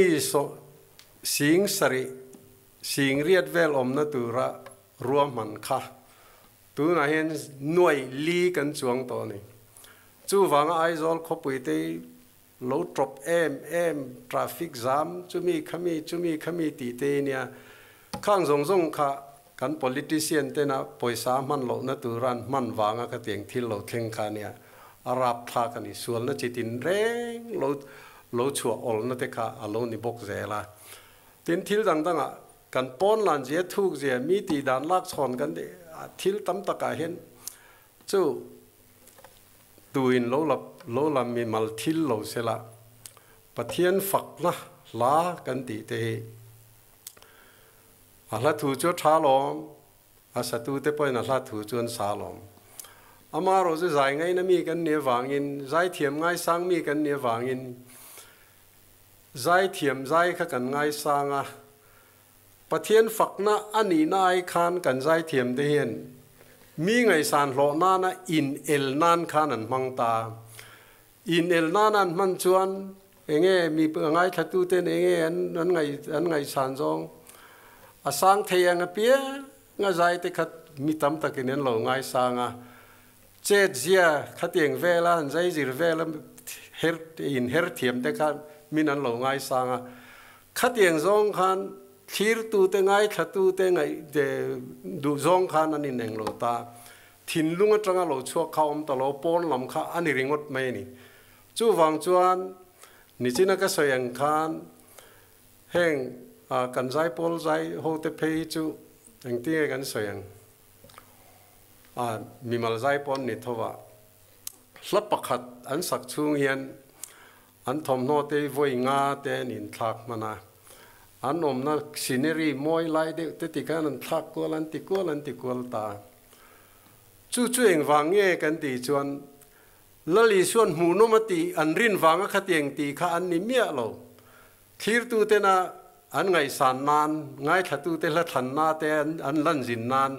sing sarih sing riat vel awmna tura ruahman kha Tunah hian nuai li kan chuang tawh a ni. Chuvanga Aizawl khawpui te hi Lo ṭawp em em, traffic jam, chumi khami, chumi khami tih te hi nia. Khang zawng zawng kha kan politician tena pawisa hman lohna tura an hman vanga khatiang thil lo thleng kha nia. A rapthlak a ni. Sualna chi tin reng lo lo chhuah awlna te kha a lo ni bawk zel a. Tin, thil dang dangah kan pawn lan zia, thuk zia, mi tih dan lak chhawn kan thil tam takah hian chu Tuin lo la lo la mimal thil lo sela, Pathian fakna hla kan tih te hi a hla thu chu a tha lawm, a satute pawhin a hla thu chu an sa lawm. Amaherawh chu zai ngaina mi kan nih avangin, zaithiam ngaisang mi kan nih avangin zaithiam zai kha kan ngaisang a, Pathian fakna a nihna ai khan kan zaithiam te hian mi ngaihsan hlawh nana in el nan khan an hmang ta. In el nana an hman chuan enge mi ngaithlatu ten enge an an an ngaihsan zawng a sang thei ang apiang a zai te kha mi tam takin an lo ngaisang a. Chet zia khatiang vela an zai zir vela her in her thiam te kha min an lo ngaisang a. Khatiang zawng khan thlirtute, ngaithlatute ngaih duh zawng khan an ineng lo ta. Thinlung atanga lo chhuak kha awm ta lo, pawn lam kha a ni ringawt mai a ni. Chuvang chuan nichina ka sawi ang khan heng kan zaipawl zai hote phei hi chu engtinge kan sawi ang? Mimal zaipawn ni tho a, hla pakhat an sak chhung hian An thawmhnaw te hi vawi nga te an inthlak hman a, an awmna scenery mawi lai deuh te tikhan an thlak kual an ti kual an ti kual ta. Chu chu engvang nge kan tih chuan Lal Isuan hmuhnawm a tih an rin vanga khatiang tih kha an ni miah lo. Thlirtu tena an ngaihsan nan, ngaithlatute hla thlanna te an lan zin nan,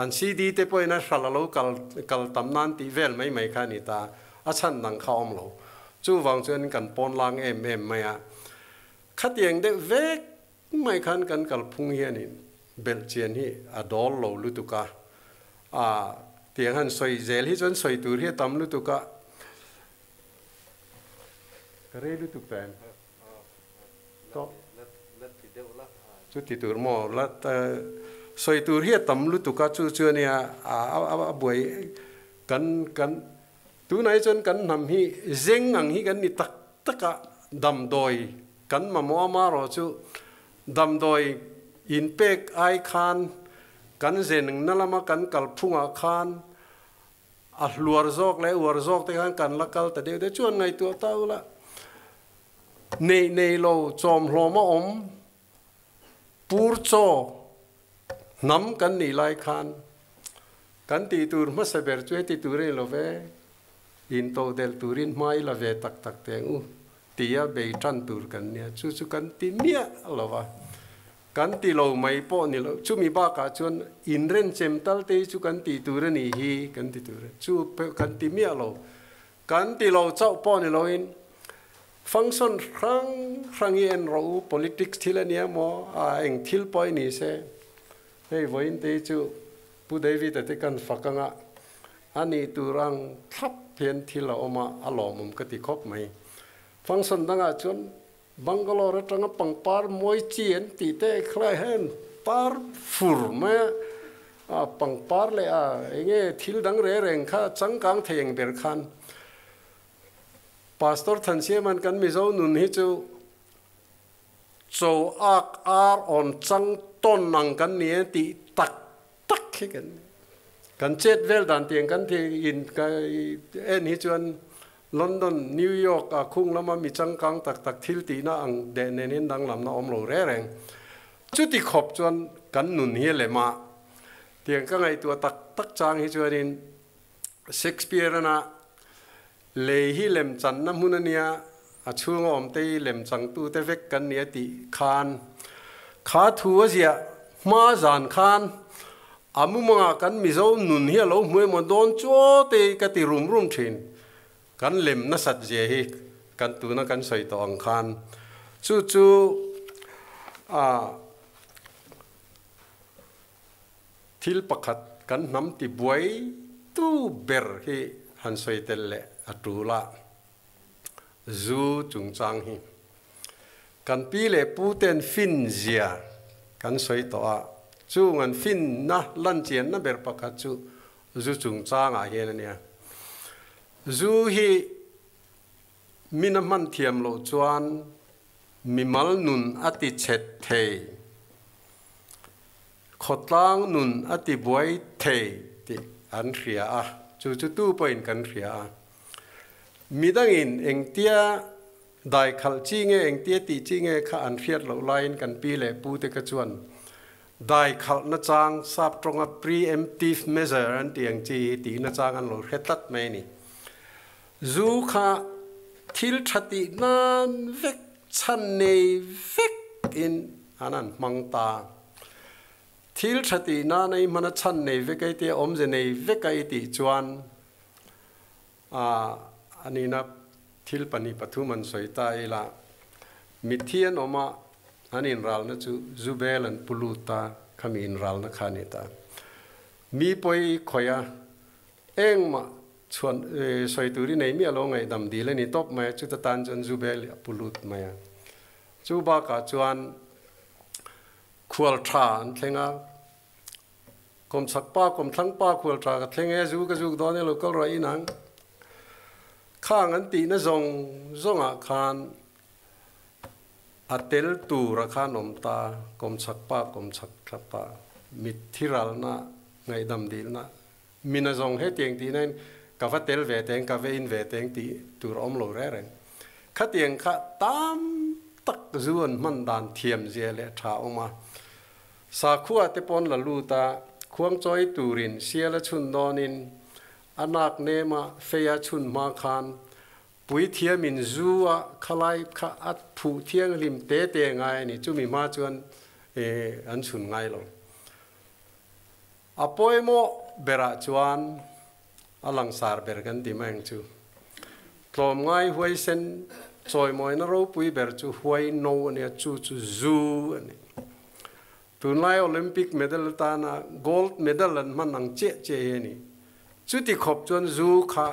an CD te pawhin a hral a lo kal kal tam nan tih vel mai mai kha a ni ta. A chhan dang kha awm lo. Chuvang chuan kan pawn lang em em mai a. Khatiang deuh vek mai khan kan kalphung hianin belhchian hi a dawl lo lutuk a. A tiang han sawi zel hi chuan sawi tur hi a tam lutuk a. Ka rei lutuk ta em? Tawh. Chu ti tur maw? La sawi tur hi a tam lutuk a, chu chu ania a buai kan kan tunah hi chuan kan hnam hi zeng ang hi kan ni tak tak a, damdawi kan mamawh a marawh chu damdawi inpek ai khan kan zen na lama kan kalphungah khan A hluar zawk leh uar zawk te khan kan la kal ta deuh deuh chuan ngaihtuah ta ula. Neih nei lo chawmhlawm a awm pur chaw hnam kan nih lai khan kan tih tur hmasa ber chu heti tur a ni lo ve, intodelh turin hma i la ve tak tak teh ang u tia bei tan tur kan nia. Chu chu kan ti miah lo va. Kan ti lo mai pawh ni lo, chumi bakah chuan inrenchem tal te hi chu kan tih tur a nih hi kan ti tur a, chu kan ti miah lo. Kan ti lo chauh pawh ni loin function hrang hrang hi en rawh u, politics thil a nia maw, a eng thil pawh i ni se, hei vawiin te hi chu Pu David-a te kan fak anga a nih tur ang thlap hian thil a awm a, a lawmawm ka ti khawp mai. Function dangah chuan Bangalore atanga pangpar mawi chi an tih te khlai hian par fur mai a, a pangpar leh a enge thil dang reng reng kha changkang thei ang ber khan Pastor Thansiaman kan Mizo nun hi chu cho ak ar awn chang tawn ang kan ni e tih tak tak hi kan kan chet vel dan tiang kan thei in en hi chuan London, New York ah khung lama mi changkang tak tak thil tihna ang deh nen hian danglamna awm lo reng reng. Chuti khawp chuan kan nun hi a lem a, tiang ka ngaihtuah tak tak chang hi chuanin Shakespeare-ana lei hi lem channa hmun a nia, a chhunga awmte hi lem changtute vek kan ni a tih khan kha thu a ziah hma zan khan A mumangah kan Mizo nun hi a lo hmu emaw dawn chuaw te hi ka ti rum rum thin. Kan lem nasat zia hi kan tuna kan sawi tawh ang khan chu chu a thil pakhat kan hnam ti buai tu ber hi han sawi tel leh a tul a. Zu chungchang hi kan pi leh pu ten fin zia kan sawi tawh a, chung an finna lan chianna ber pakhat chu zu chungchangah hian a nia. Zu hi min a hman thiam loh chuan mimal nun a ti chhet thei, khawtlang nun a ti buai thei tih an hria a, chu chu tu pawhin kan hria a. Midangin engtia dai khalh chi nge engtia tih chi nge kha an hriat loh laiin kan pi leh pu te kha chuan dai khalh nachang sap tawnga pre-emptive measure an tih ang chi hi tih nachang an lo hre tlat mai a ni. Zu kha thil tha tih nan vek chhan nei vek in an han hmang ta. Thil tha tih nan a i hman a chhan nei vek a i tih a awmze nei vek a i tih chuan A anihna thil pahnih pathum an sawi ta ila, mitthi an awm a, an inralna chu Zubel an pu lut a, khami inralna kha a ni ta. Mi pawi khawih a, engmah chhuan sawi tur i nei miah lo ngaihdam dil a ni tawp mai a, chuta tan chuan Zubel a pu lut mai a. Chu bakah chuan khual tha an thleng a, Kawmchhak pa, kawmthlang pa khual tha ka thleng e, zu ka zuk dawn e lo kal rawh in ang. Khang an tihna zawng zawngah khan a tel tur a khan awm ta, kawmchhak pa, kawmchhak thla pa, mitthi ralna, ngaihdam dilna, mina zawng hetiang tihna in ka va tel ve teng, ka va in ve teng tih tur a awm lo reng reng. Khatiang kha tam tak zu an hman dan thiam zia leh tha a awm a. Sakhua te pawn la lut a, khuangchawi turin sial a chhun dawnin a nak nema fei a chhun hma khan puithiamin zu a khalai kha a phuh thianghlim te te ngai a ni, chumi hma chuan an chhun ngai lo. A pawimawh berah chuan a langsar ber kan ti mai ang chu. Tlawmngai huaisen chawimawina ropui ber chu huai no a nia, chu chu zu a ni. Tunlai Olympic medal atana gold medal an hman ang chiah chiah hi a ni. Chuti khawp chuan zu kha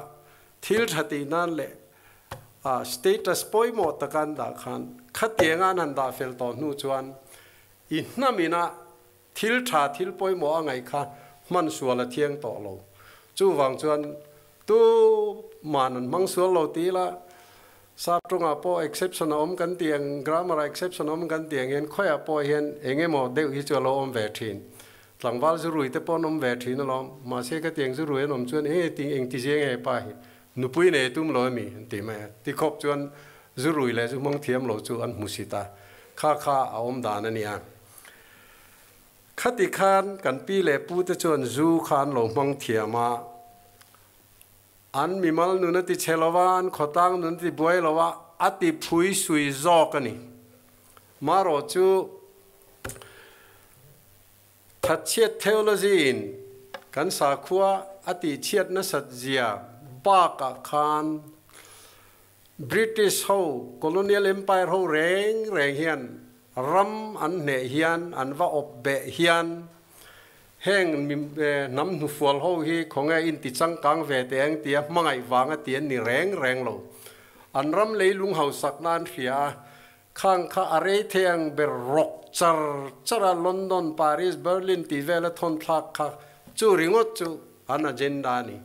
thil tha tih nan leh status pawimawh taka an dah khan khatianga an han dah fel tawh hnu chuan i hnamina Thil tha, thil pawimawh a ngaih kha hman sual a thiang tawh lo. Chuvang chuan tu man an hmang sual lo ti ila, sap tawngah pawh exception a awm kan tih ang, grammar ah exception a awm kan tih ang hian khawiah pawh hian eng emaw deuh hi chu a lo awm ve thin. Tlangval zu rui te pawh an awm ve thin alawm. Mahse ka tiang zu rui an awm chuan eng nge ting eng ti zia nge pa hi nupui nei tum lo ami an ti mai a. Tikhawp chuan zu rui leh zu hmang thiam lo chu an hmu si ta. Kha kha a awm dan a nia. Khati khan kan pi leh pu te chuan zu kha an lo hmang thiam a, an mimal nun a ti chhe lo a, an khawtlang nun a ti buai lo a, a ti phui sui zawk a ni. Marawh chu thatchhiat theology in kan sakhua a tihchhiat nasat zia bakah khan British ho, Colonial Empire ho reng reng hian ram an hneh hian, an va awp beh hian heng hnam hnufual ho hi khawnge in ti changkang ve teh ang tia hmangaih vanga ti an ni reng reng lo. An ram leilung hausak na an hria a, khang kha a rei thei ang ber rawk char char a London, Paris, Berlin tih vela thawn thlak kha chu ringawt chu an agenda a ni.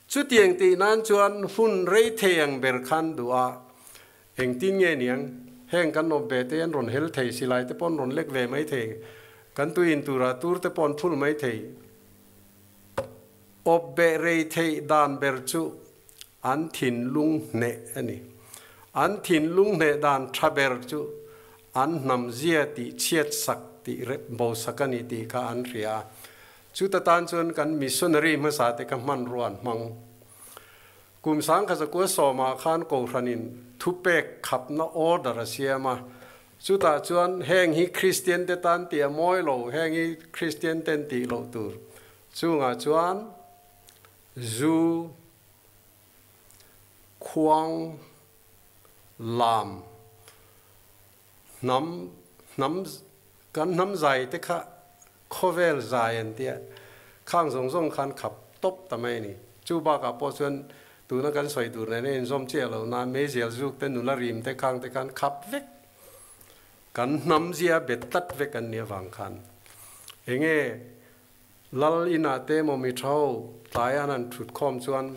Chutiang tih nan chuan hun rei thei ang ber khan duh a, engtin nge niang, heng kan awm ve te an rawn hel thei, silai te pawh an rawn lek ve mai thei, kan tui in turah tur te pawh an phul mai thei. Awp beh rei theih dan ber chu an thinlung hneh a ni. An thinlung hneh dan tha ber chu an hnam zia tih chhiat sak tih rep bo sak a ni tih kha an hria a. Chuta tan chuan kan missionary hmasa te kha hmanrua an hmang. Kum sangkha zakua sawmah khan Kohhranin thupek khapna order a siam a, chutah chuan heng hi Kristian te tan tih a mawi lo, heng hi Kristian ten tih loh tur. Chungah chuan zu, khuang, lam, hnam, hnam, kan hnam zai te kha khawvel zai an tia, khang zawng zawng khan khap tawp ta mai a ni. Chu bakah pawh chuan Tuna kan sawi tur nena inzawm chiah lo nan meizial zuk te, nula rim te khang te khan khap vek. Kan hnam zia bet tlat vek an nih avang khan enge Lal inah te emaw mi tha ho tlai an han thut khawm chuan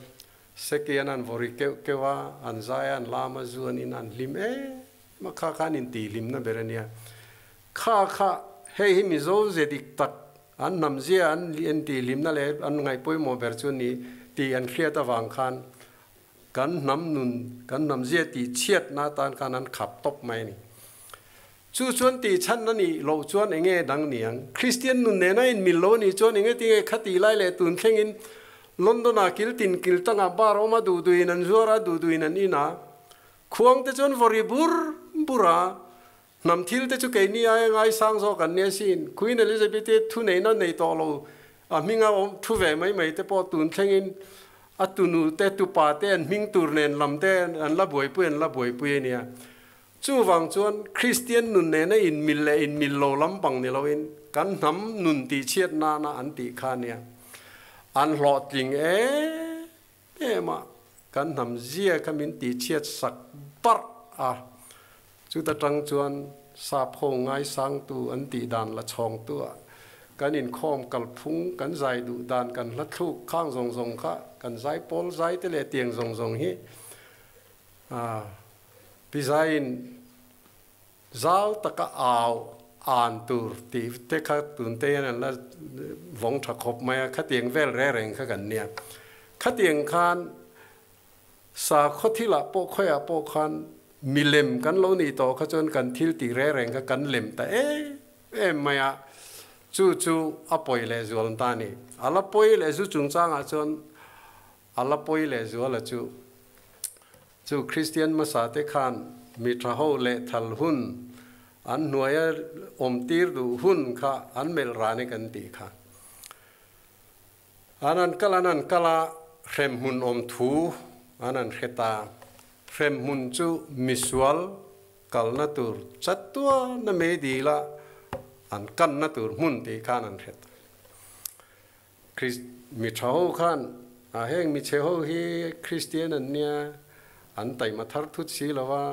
seki an han vawri keuh keuh a, an zai a, an lam a, zu an in a, an hlim em a, kha kha an intihhlimna ber a nia. Kha kha hei hi Mizo ze dik tak an hnam zia an intihhlimna leh an ngaihpawimawh ber chu ni tih an hriat avang khan kan hnam nun, kan hnam zia tih chhiatna atan khan an khap tawp mai a ni. Chu chuan tih chhan a nih loh chuan eng nge dang niang? Kristian nun nena inmil lo a nih chuan eng nge tinge khati lai leh tun thlengin London-ah kil tin kil tangah bar awm a duh duhin an zuar a, duh duhin an in a. Khuang te chuan vawri bur bur a, hnam thil te chu keini aia ngaisang zawk an nia sin. Queen Elizabeth-i thuneihna nei tawh lo a hminga awm thu ve mai mai te pawh tun thlengin a tunu te tupa te an hming tur nen lam te an la buaipui an la buaipui a nia. Chuvang chuan Kristian nun nena inmil leh inmil lo lampang ni loin kan hnam nun tihchhiat nana an tih kha a nia. An hlawhtling em em a, kan hnam zia kha min tihchhiat sak barh a. Chuta tang chuan sap ho ngaisangtu an tih dan la chhawngtu ah kan inkhawm kalphung, kan zai duh dan, kan hla thluk khang zawng zawng kha kan zai pawl zai te leh tiang zawng zawng hi a Pi Zaiin zau taka au an tur tih te kha tun te hian an la vawng tha khawp mai a, khatiang vel reng reng kha kan nia. Khatiang khan sakhaw thilah pawh khawiah pawh khan milem kan lo nih tawh kha chuan kan thil tih reng reng kha kan lem ta em em mai a, chu chu a pawi leh zual ta a ni. A la pawi leh zu chungchangah chuan A la pawi leh zuala chu chu Kristian hmasa te khan mi tha ho leh thal hun an hnuaia awm tir duh hun kha an melh ran e kan tih kha. An an kal an an kal a, hremhmun awm thu an an hre ta. Hremhmun chu misual kalna tur chatuana meidila an kanna tur hmun tih khan an hre ta. Krist mi tha ho khan a heng mi chhe ho hi Kristian an nia, an taima thar thut si lo va,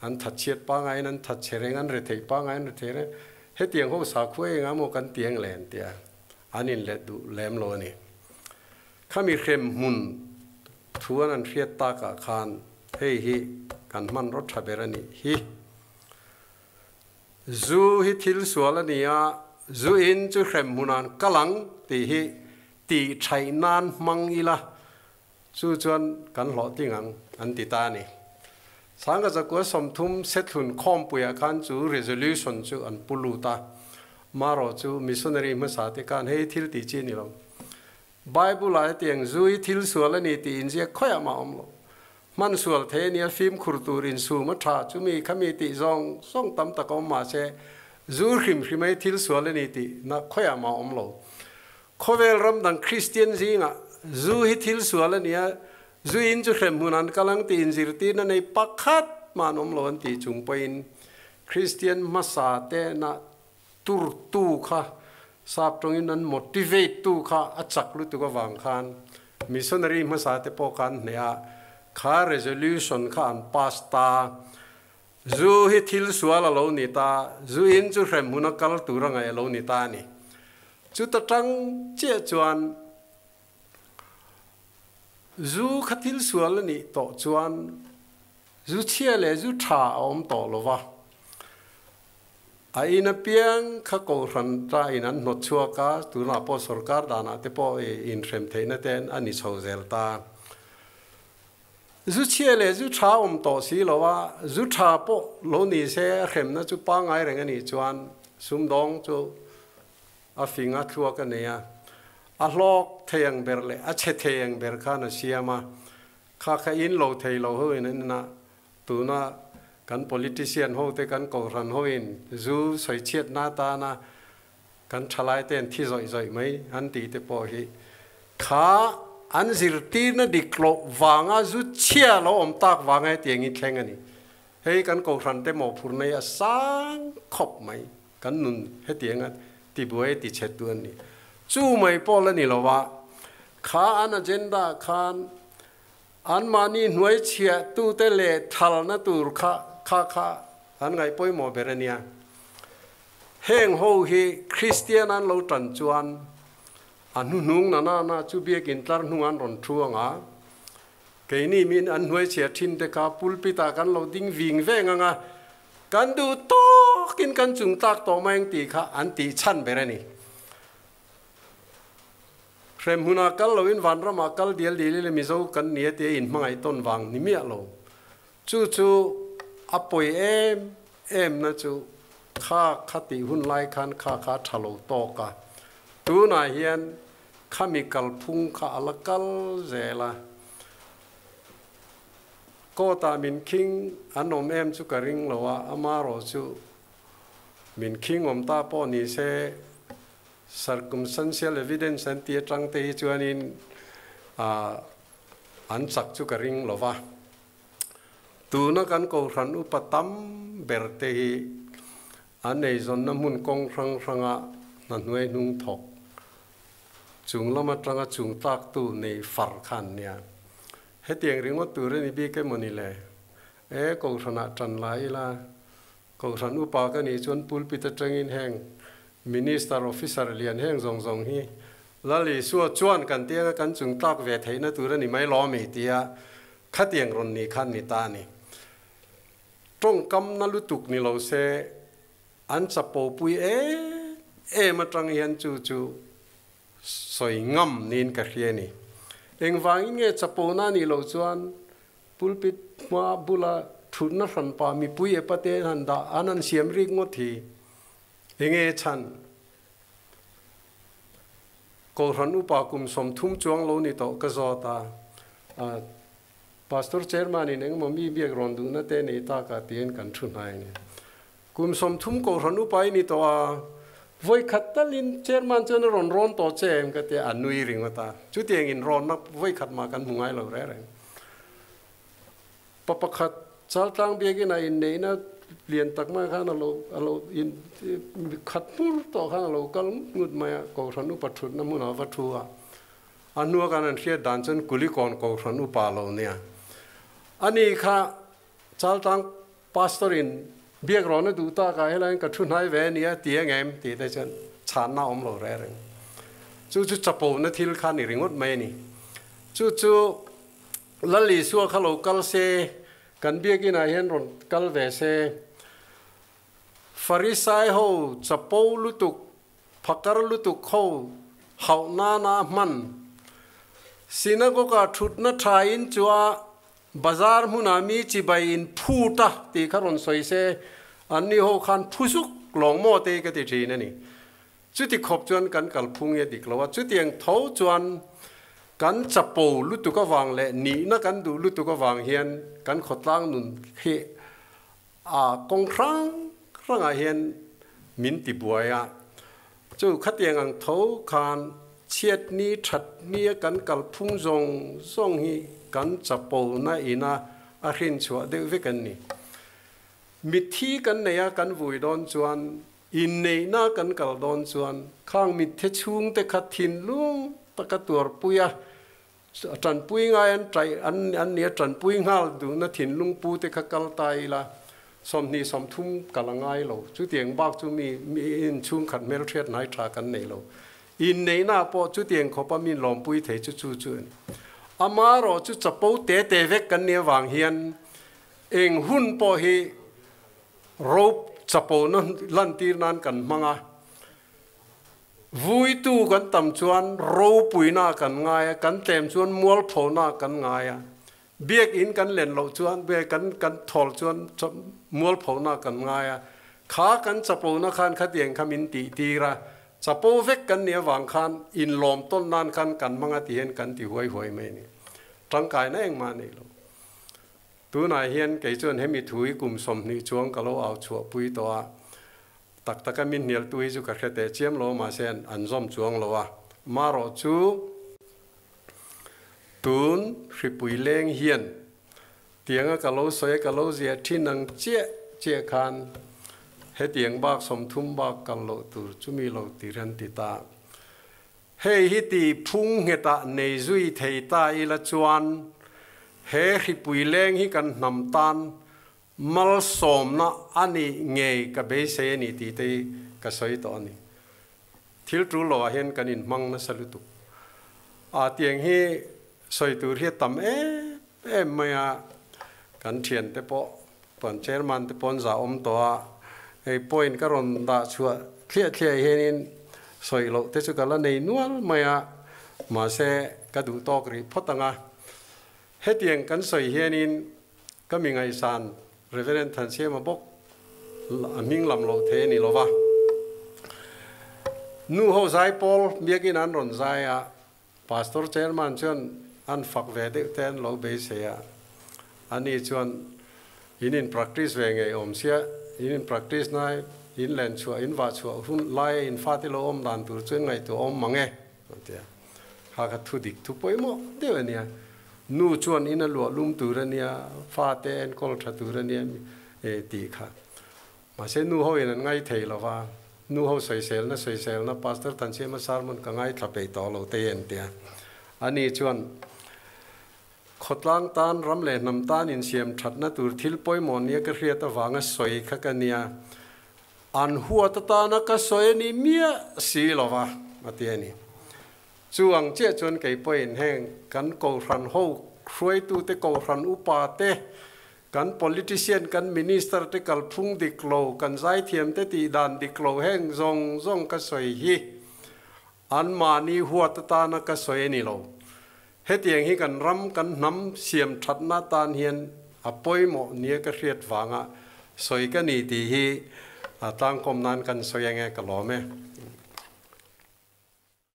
an thatchhiat pangaiin an thatchhe reng, an rethei pangaiin an rethei reng, hetiang ho sakhua engah maw kan ti ang le an ti a, an inlet duh lem lo a ni. Khami hrem hmun thu an an hriat takah khan hei hi kan hmanraw tha ber a nih hi. Zu hi thil sual a ni a, zu in chu hrem hmunan kal ang tih hi tih thaih nan hmang ila, chu chuan kan hlawhtling ang an ti ta a ni. Sangha zakua 30 Sethlun khawmpuiah khan chu resolution chu an pu lut a, marawh chu missionary hmasa te khan hei thil tih chi a ni lo. Bible-ah hetiang zu hi thil sual a ni tih inziak khawiah mah a awm lo. Hman sual thei a nia, fimkhur tur insum a tha, chumi khami tih zawng zawng tam tak a awm mahse zu hrim hrim hi thil sual a ni tih na khawiah mah a awm lo. Khawvel ram dang Kristian zingah zu hi thil sual a nia, zu in chu hrem hmun an kal ang tih inzirtirna nei pakhat mah an awm lo an tih chung pawhin Kristian hmasa te na tur tu kha sap tawngin an motivate tu kha a chak lutuk avang khan missionary hmasa te pawh kha an hneh a, kha resolution kha an pass ta. Zu hi thil sual a lo ni ta, zu in chu hrem huna kal tur a ngaih a lo ni ta a ni. Chuta tang chiah chuan zu kha thil sual a nih tawh chuan zu chhia leh zu tha a awm tawh lo va. A in apiang kha kohhran ta in an hnawt chhuak a, tunah pawh sorkar danah te pawh i inhrem theihna te a ni chho zel ta. Zu chhia leh zu tha awm tawh si lo a, zu tha pawh lo ni se a hremna chu pangngai reng a nih chuan sumdawng chu a fing a thluak a nei a, a hlawk thei ang ber leh a chhe thei ang ber khan a siam a, kha kha in lo thei lo ho in an en a, Tuna kan politician ho te kan kohhran ho in zu sawichhiatna atana kan thalai te an thi zawih zawih mai an tih te pawh hi kha an zirtirna dik loh vanga zu chhia lo awm tak vanga hetiang hi thleng a ni. Hei kan kohhran te mawhphurna hi a sang khawp mai kan nun hetianga tibuai tichhe tu an ni. Chu mai pawh la ni lo a, kha an agenda khan. Anmahni hnuaichhiahtute leh thalna tur kha kha kha an ngaih pawimawh ber a nia. Heng ho hi Kristian an lo tan chuan a hnuhnung na na na chu biakin tlar hnung an rawn thu ang a, keini min an hnuaichhiah thin te kha pulpit ah kan lo ding ving veng ang a, kan duh tawkin kan chung tlak tawh mai ang tih kha an tih chhan ber a ni. Hrem hmunah kal loin vanramah kal dial dial ila Mizo kan nia tia inhmangaih tawn vang ni miah lo. Chu chu a pawi em em na chu kha kha tih hun lai khan kha kha a tha lo tawk a. Tunah hian khami kalphung kha a la kal zel a. Court ah min khing an awm em chu ka ring lo a, amarawh chu min khing awm ta pawh ni se Circumstantial evidence an tih atang te hi chuanin an chak chu ka ring lo va. Tuna kan Kohhran upa tam ber te hi an eizawnna hmun kawng hrang hranga hna hnuai hnung thawk chung lam atanga chung tlaktu nei far kha an nia. Hetiang ringawt tur a ni bik emaw ni le? E, Kohhranah tan la ila Kohhran upa ka nih chuan pulpit atangin heng Minister, Officer lian heng zawng zawng hi Lal Isua chuan kan tianga kan chung tlak ve theihna tur a ni mai lawmi tia khatiang rawn ni khan ni ta a ni. Tawngkamna lutuk ni lo se an chapopui em em atang hian chu chu sawi ngam niin ka hria a ni. Engvangin nge chapona nih loh chuan Pulpit hma bula thutna hranpa mipui epa te han dah an han siam rik ngawt hi enge chhan? Kohhran upa kum 30 chuang lo ni tawh ka zawt a, Pastor Chairman in engemaw mi biak rawn duhna te nei tak a tiin kan thu hnai a ni. Kum 30 Kohhran upa i ni tawh a, vawi khat talin Chairman chuan a rawn rawn tawh che em ka tia, a nui ringawt a. Chutiang in rawnna vawi khat mah kan hmu ngai lo reng reng. Pa pakhat Chaltlang biakin a inneihna lian tak mai khan a lo a lo in khat hmur tawh khan a lo kal ngut ngut mai a, Kohhran upa thutna hmunah a va thu a. A hnua khan an hriat dan chuan Kulikawn Kohhran upa lo nia. Ani kha Chaltlang Pastor in biak rawn a duh tak ah helaiin ka thu hnai ve ania ti ang em tih te chuan chhanna a awm lo reng reng. Chu chu chapo na thil kha ni ringawt mai a ni. Chu chu Lal Isua kha lo kal se, kan biakin ah hian rawn kal ve se. Farisai ho chapo lutuk, phakar lutuk ho hauh nana a hman. Synagogue ah thutna tha in chu a Bazar hmunah mi chibai in phut a tih kha rawn sawi se, anni ho khan phu zuk lawng maw te hi ka ti thin a ni. Chuti khawp chuan kan kalphung hi a dik lo a, chutiang tho chuan kan chapo lutuk avang leh nihna kan duh lutuk avang hian kan khawtlang nun hi a kawng hrang hrangah hian min ti buai a. Chu khatiang ang tho khan chhiatni thatnia kan kalphung zawng zawng hi kan chapona ina a hrinchhuah deuh vek an ni. Mitthi kan nei a kan vui dawn chuan, inneihna kan kal dawn chuan khang mitthi chhungte kha thinlung taka tuarpui a, Tanpui ngai an taih an nia tanpui nghal duhna thinlung pu te kha kal ta ila 20 30 kal a ngai lo. Chutiang bak chu mi in chhungkhat hmelhriat hnai tha kan nei lo. Inneihna ah pawh chutiang khawpa mi lawmpui thei chu chu chu a ni. Amaherawh chu chapo te te vek kan nih avang hian eng hun pawh hi rope chapona lantir nan kan hmang a. Vuitu kan tam chuan ropuina kan ngai a, kan tlem chuan mualphona kan ngai a. Biakinn kan len loh chuan, kan kan thawl chuan mualphona kan ngai a. Kha kan chapona khan khatiang kha min tih tir a, chapo vek kan nih avang khan inlawm tawn nan khan kan hmang a ti hian kan ti huai huai mai a ni. Tangkaina engmah a nei lo. Tunah hian kei chuan hemi thu hi kum 20 chuang ka lo au chhuahpui tawh a, Tak taka min hnialtu hi chu ka hre teh chiam lo mahse an zawm chuang lo a. Marawh chu tun hripui leng hian tianga ka lo sawi a ka lo ziah thin ang chiah chiah khan hetiang bak 30 bak kal loh tur chumi lo tir an ti ta. Hei hi ti phung nghetah nei zui thei ta ila chuan. He hripui leng hi kan hnam tan malsawmna a nih ngei ka beisei a ni tih te hi ka sawi tawh a ni. Thil tul loah hian kan inhmang nasa lutuk. A tiang hi sawi tur hi a tam em em mai a, kan thiante pawh puan chairman te pawh an zah awm tawh a, hei point ka rawn dah chhuah thliah thliah hianin sawi loh te chu ka la nei nual mai a, mahse ka duh tawk rih phawt ang a. Hetiang kan sawi hianin ka mi ngaihsan Reverend Thansiama bawk a hming lam loh thei a ni lo va. Nu ho zai pawl biakin an rawn zai a, Pastor Chairman chuan an fak ve deuh te an lo beisei a, ani chuan in in practice ve ngei awm sia, in in practice na in len chhuah in vah chhuah hun laia in fate lo awm dan tur chu in ngaihtuah awm mang e a ti a. Kha kha thu dik thu pawimawh deuh a nia. Nu chuan in a luah lum tur a nia, fate enkawl tha tur a nia tih kha. Mahse nu ho in an ngai thei lo va, nu ho sawiselna sawiselna Pastor Thansiama sermon ka ngaithla peih tawh lo te en tia. Ani chuan khawtlang tan ram leh hnam tan insiam thatna tur thil pawimawh nia ka hriat avanga sawi kha ka nia, an huat atana ka sawi a ni miah si lo va, a ti a ni. Chu ang chiah chuan kei pawhin heng kan kohhran ho hruaitute kohhran upa te Kan politician, kan minister te kalphung dik lo, kan zaithiam te tih dan dik lo heng zawng zawng ka sawi hi anmahni huat atana ka sawi a ni lo. Hetiang hi kan ram, kan hnam siam thatna atan hian a pawimawh nia ka hriat vanga sawi ka ni tih hi tlangkawm nan kan sawi ange ka lawm e.